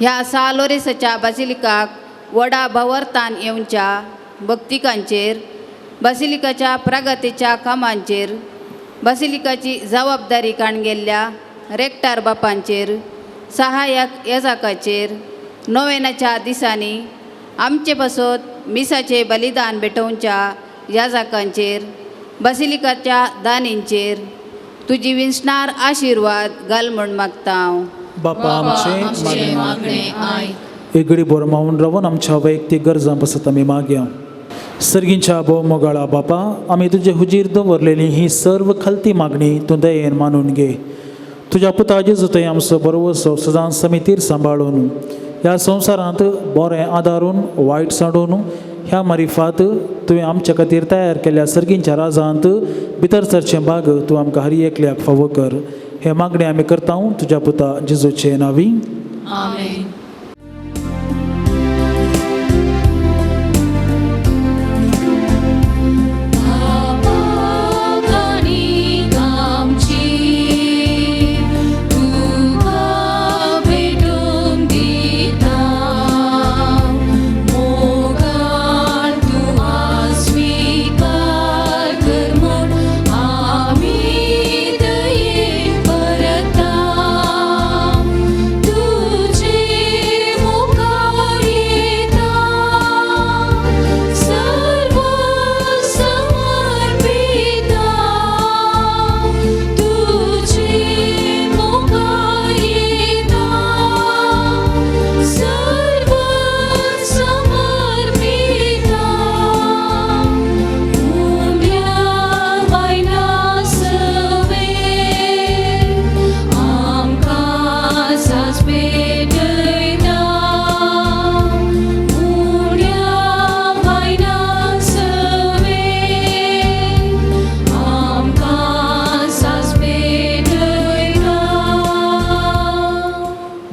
ह्या सालोरेसाच्या बासिलिकाक वडा भवरतान येवच्या भक्तिकांचेर, बासिलिकाच्या प्रगतीच्या कामांचेर, बासिलिकाची जबाबदारी काणगेल्ल्या रेक्टार बापांचेर, सहाय्यक येजाकाचेर, नोवेनाच्या दिसांनी आमचे पासत मिसाचे बलिदान भेटोवच्या याजाकांचेर, बासिलिकाच्या दानींचेर तुजी विंचणार आशिर्वाद घाल म्हूण मागता हांव. बापा, आमचें मागणें आयक. एक घडी बरो मावून रावन आमच्या वैयक्तीक गरजां पासत आमी मागया. सर्गींच्या भोव मोगाळा बापा, आमी तुजे हुजीर दवरलेली ही सर्व खालती मागणी तूं दयेन मानून घे. तुज्या पुता जेजू थंय आमचो बरोवसो सदांच समितीर सांबाळून ह्या संवसारांत बरें आदारून वायट सांडून ह्या मारिफात तुवें आमच्या खातीर तयार केल्ल्या सर्गींच्या राजांत भितर सरचें भाग तूं आमकां हर एकल्याक फावो कर. हे मागणें आमी करता तुज्या पुता जेजूचे नांवी. आमेन. तुझे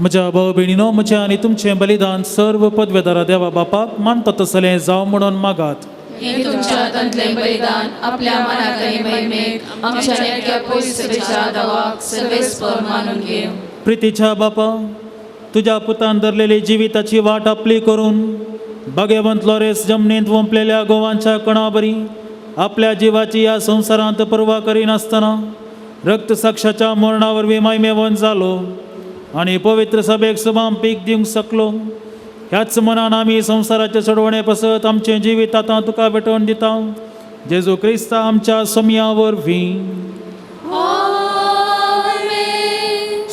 म्हज्या भाव भयणीनो, म्हजें आनी तुमचें बलिदान सर्व पदवेदारा देवा बापाक मानता तसलें जावं म्हणून मागात. हे तुमच्या हातांतलें बलिदान आपल्या मनाक आनी महिमेक आमच्या नेटक्या पयसुच्या दावाक सर्वेस्पर मानून घेवं. प्रितीच्या बापा, तुज्या पुतान धरलेली जिविताची वाट आपली करून भाग्यवंत लॉरेस जमनींत वंपलेल्या गोवांच्या कणाबरी आपल्या जिवाची ह्या संवसारांत पर्वा करिनासतना रक्तसाक्षाच्या मरणा वरवीं मायमेवन जालो आनी पवित्र सभेक सुबाम पीक दिवंक शकलो. ह्याच मनान आमी संवसाराचे सोडवणे पसत आमचें जिवीत आतां तुका भेटोवन दिता, जेजू क्रिस्ता आमच्या सोमया वरवीं. आमेन.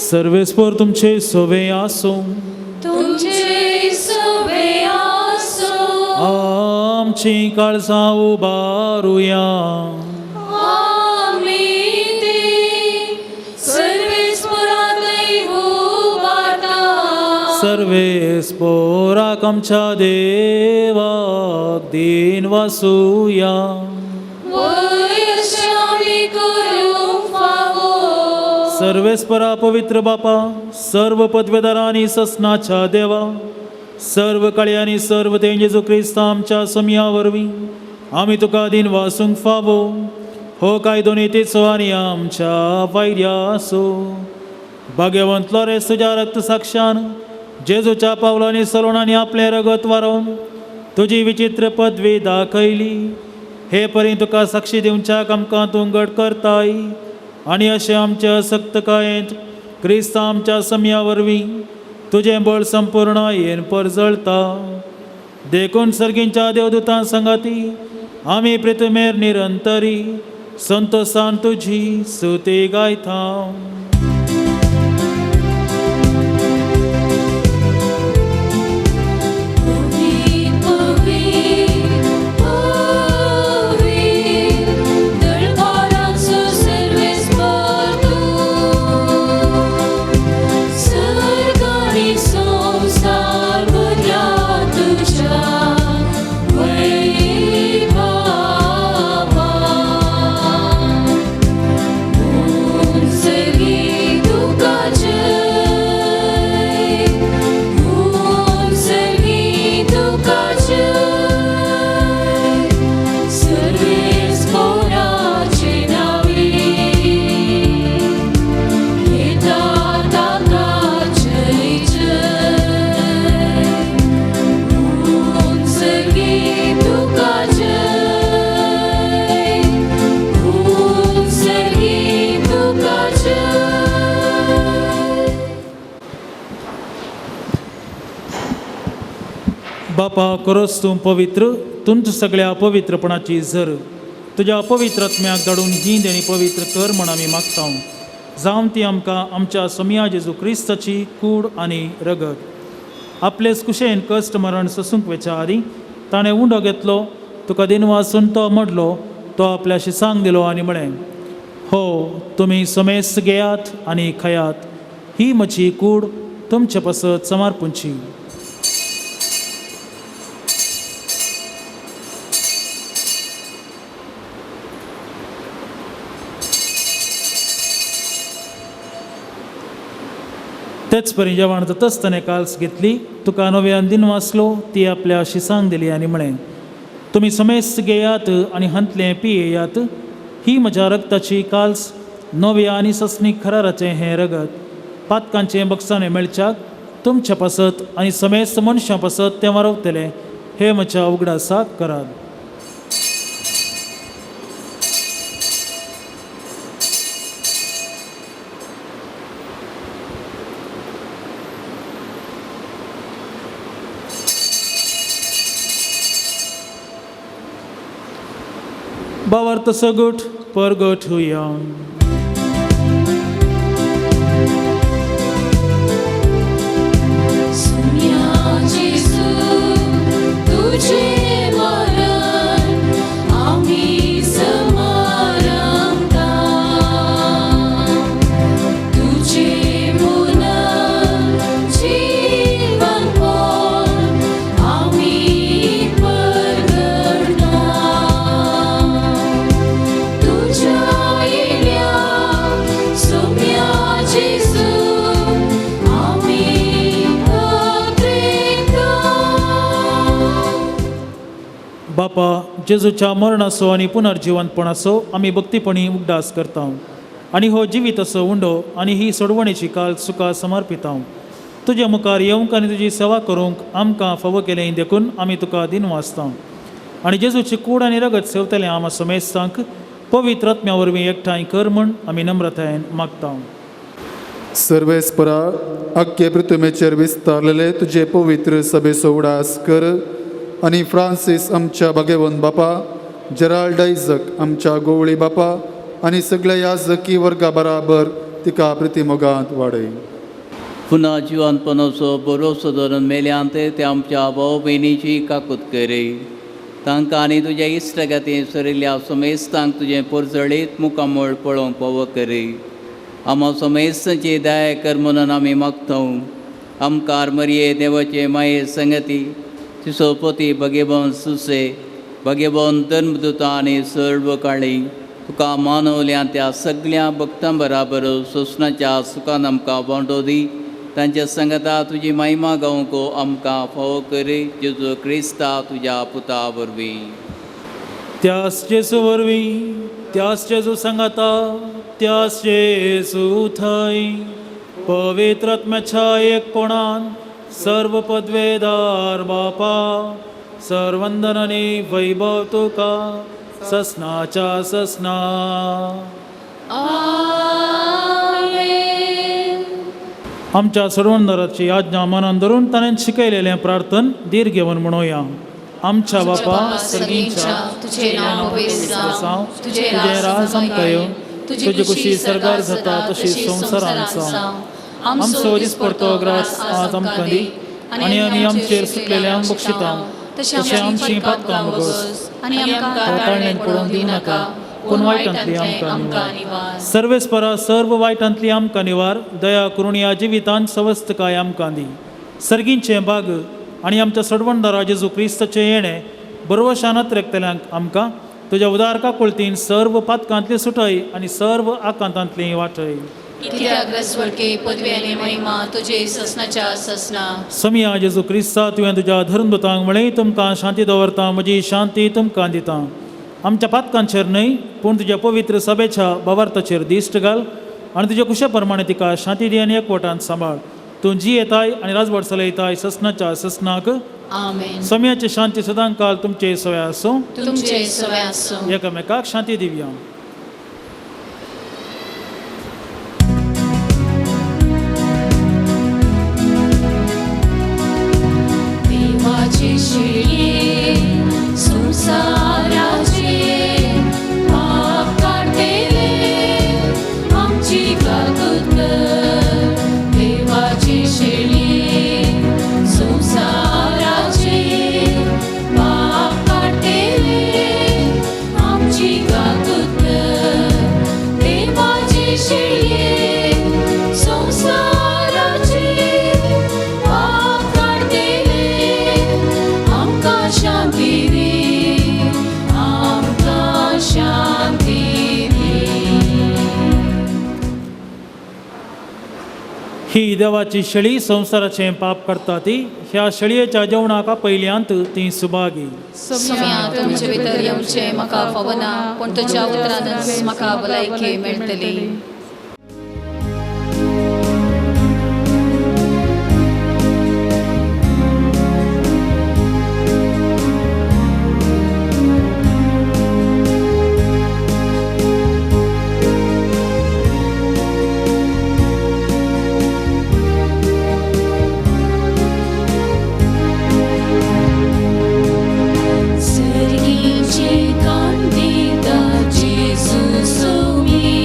सर्वेस्पर तुमचे सोवे आसूं. तुमचे सोवे आसूं. आमची काळजां उबारुया. आमी ती सर्वेस्परांतय उबारता. सर्वेस्पोराक आमच्या देवाक दीन वासुया. वयश्य आमी करूंक फावो. सर्वेस्परा पवित्र बापा, सर्व पदवेदारा आनी ससनाच्या देवा, सर्व काळयांनी सर्व तें जेजू क्रिस्ता आमच्या सोमया वरवीं आमी तुका दीन वासूंक फावो. हो कायदो नितीचो आनी आमच्या वैर्यासो. भाग्यवंत लॉरेस तुज्या रक्त साक्षान जेजूच्या पावलांनी सलोण आनी आपलें रगत वारोवन तुजी विचित्र पदवी दाखयली. हे परी तुका साक्षी दिवच्याक आमकां तूं घट करताय आनी अशें आमच्या असक्तकायेंत क्रिस्ता आमच्या समया वरवीं तुजें बळ संपूर्ण येन परजळता. देखून सर्गींच्या देवदूतां संगाती आमी प्रितमेर निरंतरी संतोसान तुजी सुती गायता. बापा, खरोच तूं पवित्र, तुमच्या सगळ्या पवित्रपणाची झर तुज्या पवित्र आत्म्याक धाडून ही देणी पवित्र कर म्हण आमी मागता. जावं ती आमकां आमच्या सोमया जेजू क्रिस्ताची कूड आनी रगत. आपलेच कुशेन कश्ट मरण सोसूंक वेच्या आदीं ताणें उंडो घेतलो, तुका दिनवासून तो मोडलो, तो आपल्या शिसांक दिलो आनी म्हळें, हो तुमी समेस्त घेयात आनी खायात, ही म्हजी कूड तुमचे पासत समर्पूंची. तेच परी जेवण जातच ताणें काल्स घेतली, तुका नव्यान दिन वाचलो, ती आपल्या शिसांक दिली आनी म्हळें, तुमी समेस्त घेयात आनी हांतलें पियेयात, ही म्हज्या रक्ताची काल्स, नव्या आनी ससनीक खराराचें हें रगत पातकांचें बक्षाणें मेळच्याक तुमच्या पासत आनी समेस्त मनशां पासत तें वारवतलें. हे म्हज्या उगडासाक करात. भावार्थ सगट परगट हुया. तुझे मरण आम्ही समारंभता, तुझे पुनर्जीवन पण आम्ही परगटता, तुझ्या येण्या बापा, जेजूच्या मरणाचो आनी पुनर्जिवंतपणाचो आमी भक्तीपणी उगडास करता आनी हो जिवीत असो उंडो आनी ही सोडवणेची काल सुखा समर्पिता. तुज्या मुखार येवंक आनी तुजी सेवा करूंक आमकां फावो केलें देखून आमी तुका दिनवासता आनी जेजूची कूड आनी रगत सेवतले आमा समेस्तांक पवित्र आत्म्या वरवीं एकठांय कर म्हूण आमी नम्रतायेन मागता. सर्वेस्परा, अख्खे पृथ्वीचेर विस्तारलेले तुजे पवित्र सभेचो उडास कर आनी फ्रांसीस आमच्या भगेवन बापा, जेराल्ड आयजक आमच्या गोवळी बापा आनी सगळ्या याजकी वर्गा बराबर तिका प्रितीमोगांत वाडय. पुन्हा जिवनपणाचो भरोसो धरून मेल्यांत ते आमच्या भाव भयणीची काकूत करी. तांकां आनी तुज्या इश्टगती सरिल्ल्या समेस्तांक तुजें पोरजळीत मुखामळ पळोवंक फावो करी. आमा समेस्तांची दया कर म्हणून आमी मागता. आमकार मरये देवाचे माये संगती तिसो पती भगेबन सुसे भगेबन धर्मदुतां आनी सर्व काळी तुका मानवल्या त्या सगळ्या भक्तां बराबर सोसणाच्या सुखान आमकां वांटो दी. तांच्या संगता तुजी महिमा गावंक आमकां फावो करी, जेजू क्रिस्ता तुज्या पुता वरवीं. त्यास जेजू वरवीं, त्यास जेजू सांगाता, त्यास जेजू थंय पवित्र आत्म्याच्या एकपणान सर्व पदवेदार बापा, सर्वंदन आनी वैभव तुका ससनाच्या ससना. आमेन. आमच्या सर्वंदराची आज्ञा मनान धरून ताणें शिकयलेलें प्रार्थन धीर घेवन म्हणुया. आमच्या बापा सर्गींच्या, तुझे नाव पवित्र जावं, तुजें राज आमकां येवं, तुजी कुशी सर्गार जाता तशी संवसारांत जावं. आमचो दिसपडतो ग्रास आज आमकां दी आनी आमी आमचेर सुकलेल्यांक बक्षिता तशें आमची पातकां बगस आनी आमकां ताळणेन पडोवंक दिवं नाका, पूण वायटांतली आमकां निवार. सर्वेस्परा, सर्व वायटांतली आमकां निवार. दया करून ह्या जिवितांत सवस्तकाय आमकां दी. सर्गींचें बाग आनी आमच्या सडवणदारा जेजू क्रिस्ताचें येणें बरवशान अत्रेकतल्यांक आमकां तुज्या उदार काकुळतीन सर्व पातकांतली सुटय आनी सर्व आकांतांतली वाटय. कित्याक रस्वळके पदवी आनी महिमा तुझे ससनाच्या ससना. समिया जेजू क्रिस्ता, तुवें तुज्या धर्मदूतांक म्हळें, तुमकां शांती दवरता, म्हजी शांती तुमकां दिता. आमच्या पातकांचेर न्हय पूण तुज्या पवित्र सभेच्या भावार्थाचेर दिश्ट घाल आनी तुज्या कुशा प्रमाणे तिका शांती दी आनी एकवटान सांबाळ. तूं जी येताय आनी राजवट चलयताय ससनाच्या ससनाक. आमेन. सम्याची शांती सदांकाल तुमचे सवय आसूं. तुमचे सवय आसूं. एकामेकाक शांती दिवया. देवाची शिळी, संवसाराचे पाप काडटेले, आमची काकूत कर. देवाची शिळी, संवसाराचे पाप काडटेले, आमची काकूत कर. देवाची शिळये, संवसाराचे पाप काडटेले, आमकां शांती दी, आमकां शांती दी. ही देवाची शेळी, संवसाराचें पाप करता ती. ह्या शेळयेच्या जेवणाक आपयल्यांत ती सुभागी. सोम्या, तुमचे भितर येवचें म्हाका फावना, पूण तुज्या उतरानच म्हाका भलायकी मेळटली. सर्गीचे कांदिता जेजू सोमी.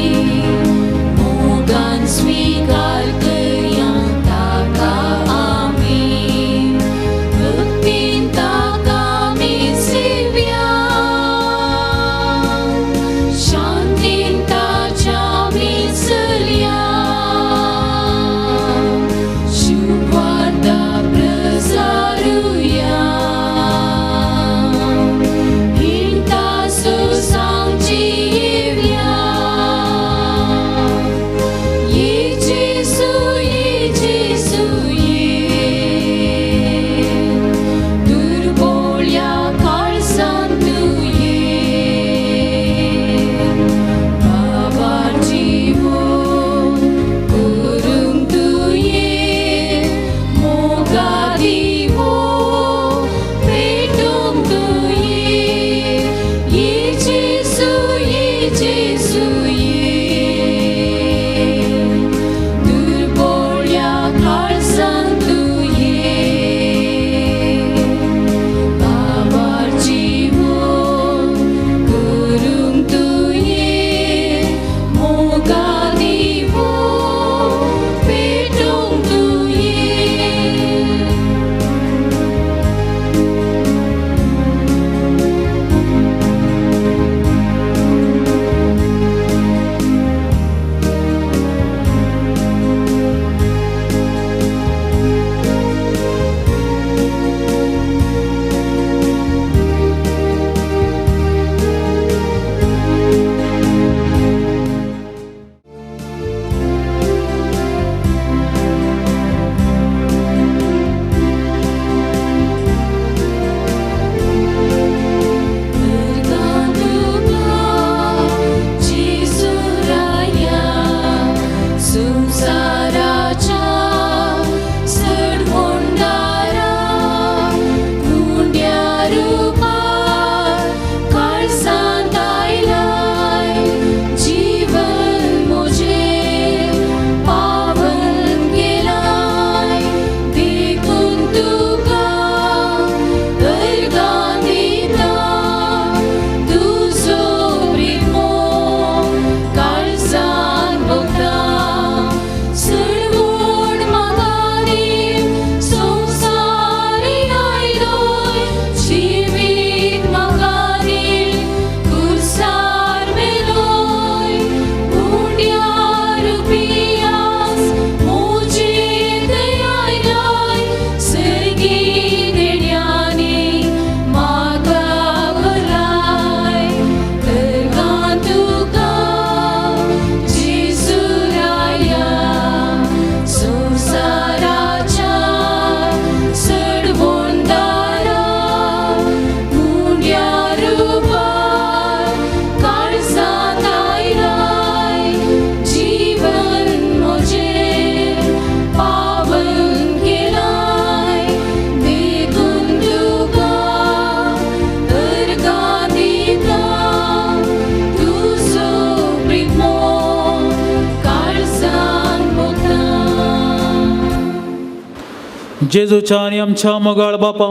जेजूच्या आनी आमच्या मोगाळ बापा,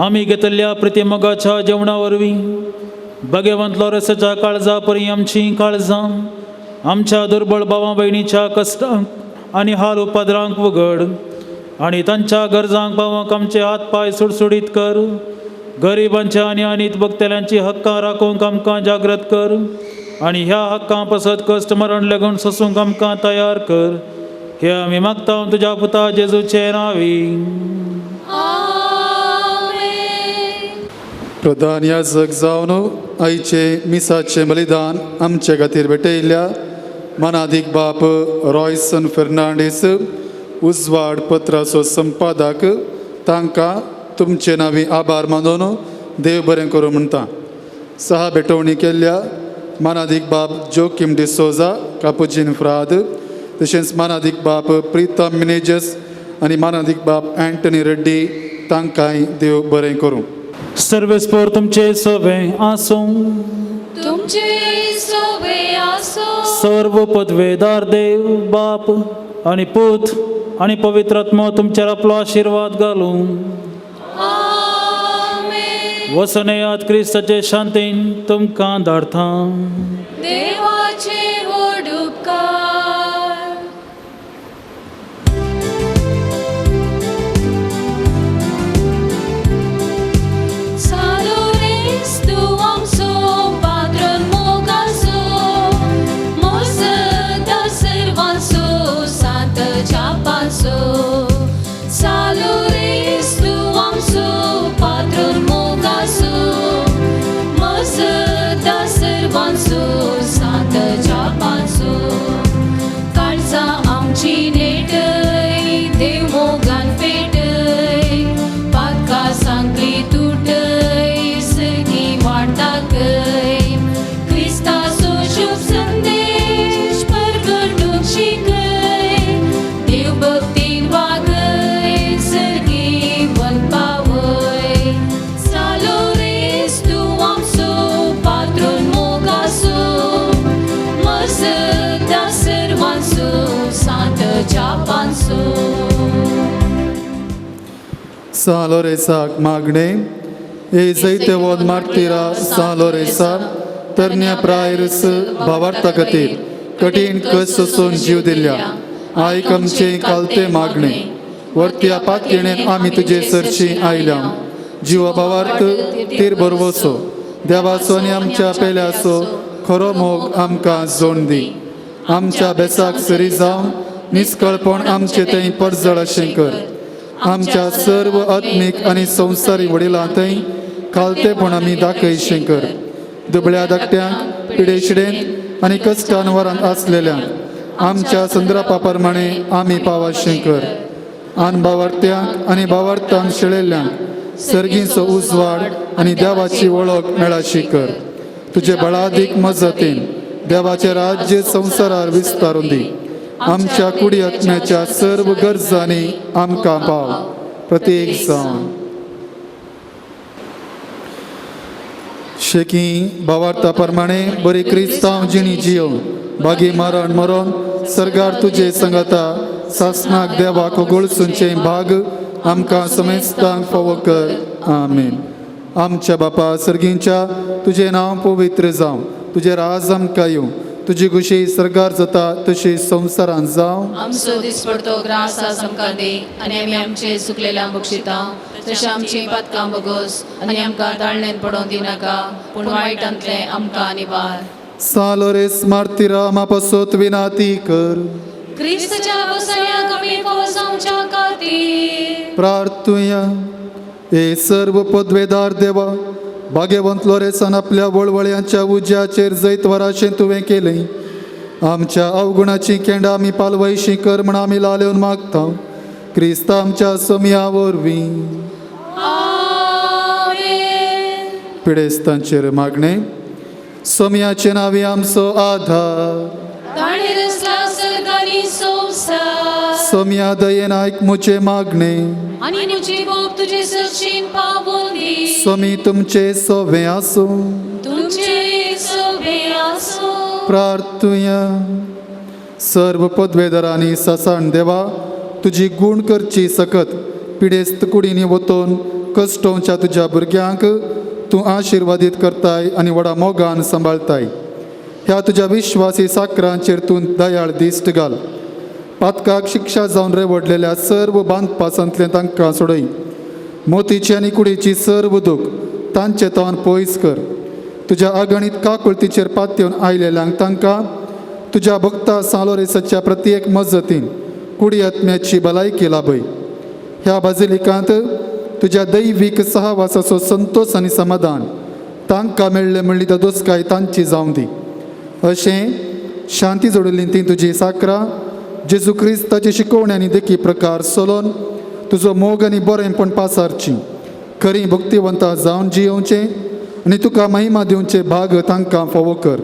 आमी घेतल्या प्रतिमोगाच्या जेवणा वरवीं भगवंत लोरसाच्या काळजा परी आमचीं काळजां आमच्या दुर्बळ भावा भयणीच्या कश्टांक आनी हाल उपद्रांक उगड आनी तांच्या गरजांक पावोवंक आमचे हात पांय सुडसुडीत कर। गरिबांच्या आनी अनीत बघतल्यांची हक्कां राखूंक आमकां जागृत कर आनी ह्या हक्कां पसत कश्ट मरण लागून सोसूंक आमकां तयार कर। हे आमी मागता तुज्या पुता जेजूचे नांवी। प्रधान याजक जावन आयचे मिसाचें बलिदान आमचे खातीर भेटयल्ल्या मानादीक बाप रॉयसन फेर्नांडीस उजवाड पत्राचो संपादक तांकां तुमचे नांवी आभार मानून देव बरें करूं म्हणटा। सहा भेटवणी केल्ल्या मानादीक बाप जोकीम डिसोजा कापुजीन फ्राद, तशेंच मानादीक बाप प्रितम मिनेजस आनी मानादीक बाप अँटनी रेड्डी तांकांय देव बरें करूं। सर्वेस्पोर तुमचे सोबे आसूं, तुमचे सोबे आसूं। सर्व पदवेदार देव बाप आनी पूत आनी पवित्र आत्मो तुमचेर आपलो आशिर्वाद घालूं। आमेन। वसनेयात क्रिस्ताचे शांतीन तुमकां धाडता। देवाचे व्हड उपकार। सालोरेस तूं आमचो पात्रोन मोगाचो, मोसता सर्वांचो सांत जापाचो। सालोरेस तूं आमचो पात्रोन मोगाचो, मोसता सर्वांचो सांत जापाचो। काळजां आमची नेटय, देव मोगान पेटय, पातकां सांगली तुटय, सगळी वाट दाखय। क्रिस्ताचो शुभ संदेश परगटूंक शिकय, देव भक्तीन वागय, सर्गी वन पावय। सालोरेस तूं आमचो पात्रोन मोगाचो, मसता सर्वांचो सांत जापांचो। सां लोरेसाक मागणें हे जैतवंत मार्तिरा सां लोरेसा तरण्या प्रायरस भावार्था खातीर कठीण कश्ट सोसून जीव दिल्या आयक आमचें कालते मागणें। वरत्या पातयेणेन आमी तुजे सरशी आयल्या, जिवा भावार्थ तीर बरवसो देवाचो आनी आमच्या पेल्याचो खरो मोग आमकां जोड दी। आमच्या बेसाक सरी जावन निस्कळपण आमचें थंय परजळ अशें कर। आमच्या सर्व आत्मीक आनी संवसारी वडिलां थंय खालतेपण आमी दाखयशें कर। दुबळ्या धाकट्यांक पिडेशिडेंत आनी कश्टान वरांत आसलेल्यांक आमच्या संद्रापा प्रमाणे आमी पावाशें कर। आन भावार्थ्यांक आनी भावार्थान शेळेल्ल्यांक सर्गीचो उजवाड आनी देवाची वळख मेळाशी कर। तुजे बळादीक मजतीन देवाचें राज्य संवसारार विस्तारून दी। आमच्या कुडी आत्म्याच्या सर्व गरजांनी आमकां पाव प्रत्येक जावन। शेकी भावार्था प्रमाणे बरी क्रिस्तांव जिणी जियोवन बागी मरण मरोन सरकार तुजे संगता सासनाक देवाक गोळसूंचे भाग आमकां समेस्तांक फावो कर। आमेन। आमच्या बापा सर्गींच्या तुजें नांव पवित्र जावं, तुजें राज आमकां येवं, तुजी खुशी सर्गार जाता तशी संवसारांत जावं। आमचो दिसपडतो ग्रास आज आमकां दी आनी आमी आमचे सुकलेल्या बक्षिता तशें आमची पातकां बगोस आनी आमकां ताळणेन पडोवंक दिनाका, पूण वायटांतलें आमकां निवार। सालोरेस मार्तिरा म्हापासोत विनाती कर। क्रिस्तच्या बसण्या कमी फावो जावच्या खातीर प्रार्थुया। हे सर्व पदवेदार देवा, भाग्यवंत लोरेसान आपल्या वळवळ्यांच्या उज्याचेर जैत वराशें तुवें केलें। आमच्या अवगुणाची केंडां आमी पालवयशी कर म्हण आमी लालेवन मागता क्रिस्त आमच्या सोमया वरवीं। आमेन। पिडेस्तांचेर मागणें। सोमयाचे नांवी आमचो आधार, ताणें रचला सर्ग आनी संवसार, सोमया दयेन आयक म्हजें मागणें आनी म्हजी बोब तुजे सरशीन पावोवन दी। सोमी तुमचे सोवे आसूं, तुमचे सोबे आसूं। प्रार्थुया। सर्व पदवेदारांनी ससाण देवा तुजी गूण करची सकत पिडेस्त कुडींनी वतून कश्टोवच्या तुज्या भुरग्यांक तूं आशिर्वादीत करताय आनी व्हडा मोगान सांबाळताय. ह्या तुज्या विश्वासी साकरांचेर तूं दयाळ दिश्ट घाल. पातकाक शिक्षा जावन रेवडलेल्या सर्व बांदपासांतलें तांकां सोडय. मोतीची आनी कुडीची सर्व दूख तांचे तोंड पयस कर. तुज्या अगणीत काकुळतीचेर पातयेवन आयलेल्यांक तांकां तुज्या भक्ता सालोरेसाच्या प्रत्येक मजतीन कुडी आत्म्याची भलायकी लाभय. ह्या बाजिलिकांत तुज्या दैवीक सहवासाचो संतोष आनी समाधान तांकां मेळ्ळें म्हणली दोस्काय तांची जावं दी. अशें शांती जोडिल्ली ती तुजी साकरां जेजू क्रिस्ताची शिकवणी आनी देखी प्रकार सोलोन तुजो मोग आनी बरेंपण पासारची खरी भक्तिवंता जावन जियोवचें आनी तुका महिमा दिवचे भाग तांकां फावो कर.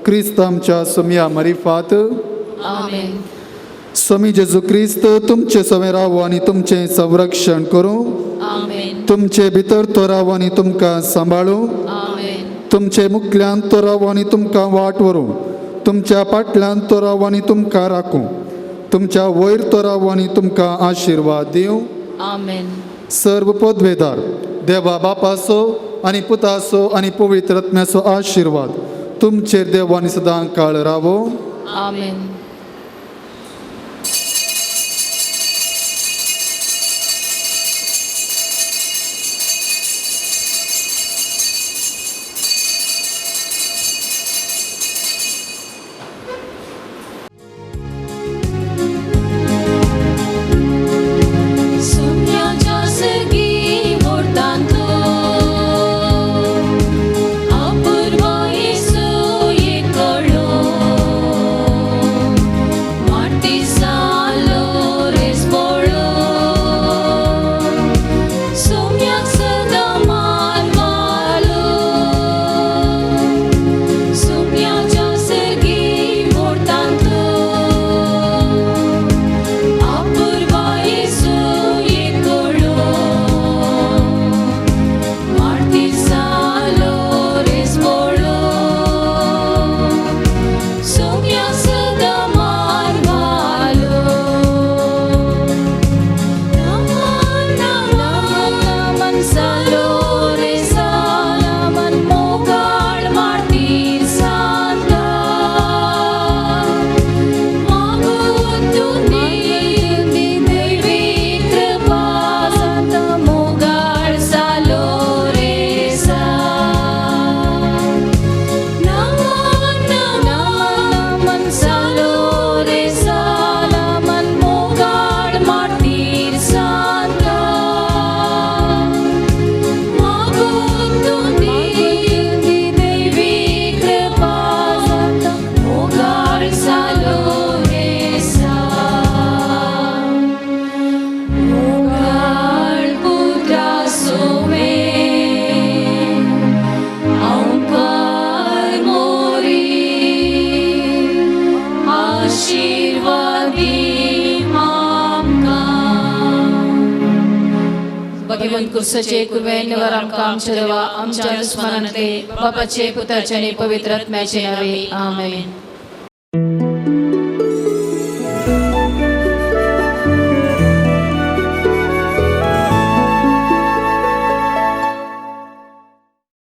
क्रिस्त आमच्या सोमया मरिफात. आमेन. स्वामी जेजू क्रिस्त तुमचे सवें रावो आनी तुमचें संरक्षण करूं. आमेन. तुमचे भितर तो रावो आनी तुमकां सांबाळूं. आमेन. तुमचे मुखल्यान तो रावो आनी तुमकां वाट व्हरूं. तुमच्या फाटल्यान तो रावो आनी तुमकां राखूं. तुमच्या वयर तो रावो आनी तुमकां आशिर्वाद दिवं. आमेन. सर्व पदवेदार देवा बापाचो आनी पुताचो आनी पवित्र आत्म्याचो आशिर्वाद तुमचेर देव आनी सदां काळ रावो. आमेन. सुम्याच्या सगी मोडतांतलो अपूर्व येसू एकलो माटी सालो रेस पळो सुम्याक सदां मारवालो सुम्याच्या सगी मोडतांतलो अपूर्व येसू एकलो माटी सालो रेस पळो सुम्या सदां मारवालो. नमन नमन सालो रे सालमन मोगाळ मार्तीर सांता मागून तुनी दैवी कृपा मोगाळ सालो रे सा. नमन नमन सालो रे सालमन मोगाळ मार्तीर सांता मागून तुनी दैवी कृपा मोगाळ सालो रे सा. मोगाळ पुत्रा सोमे ओंकार मोरी आशीर्वादी आमकां. भगवंत कुर्साचे कुर्वेन्यवर आमकां आमच्या देवा आमच्या दुस्मानांतले बापाचे पुताचे आनी पवित्र आत्म्याचे नावे. आमेन.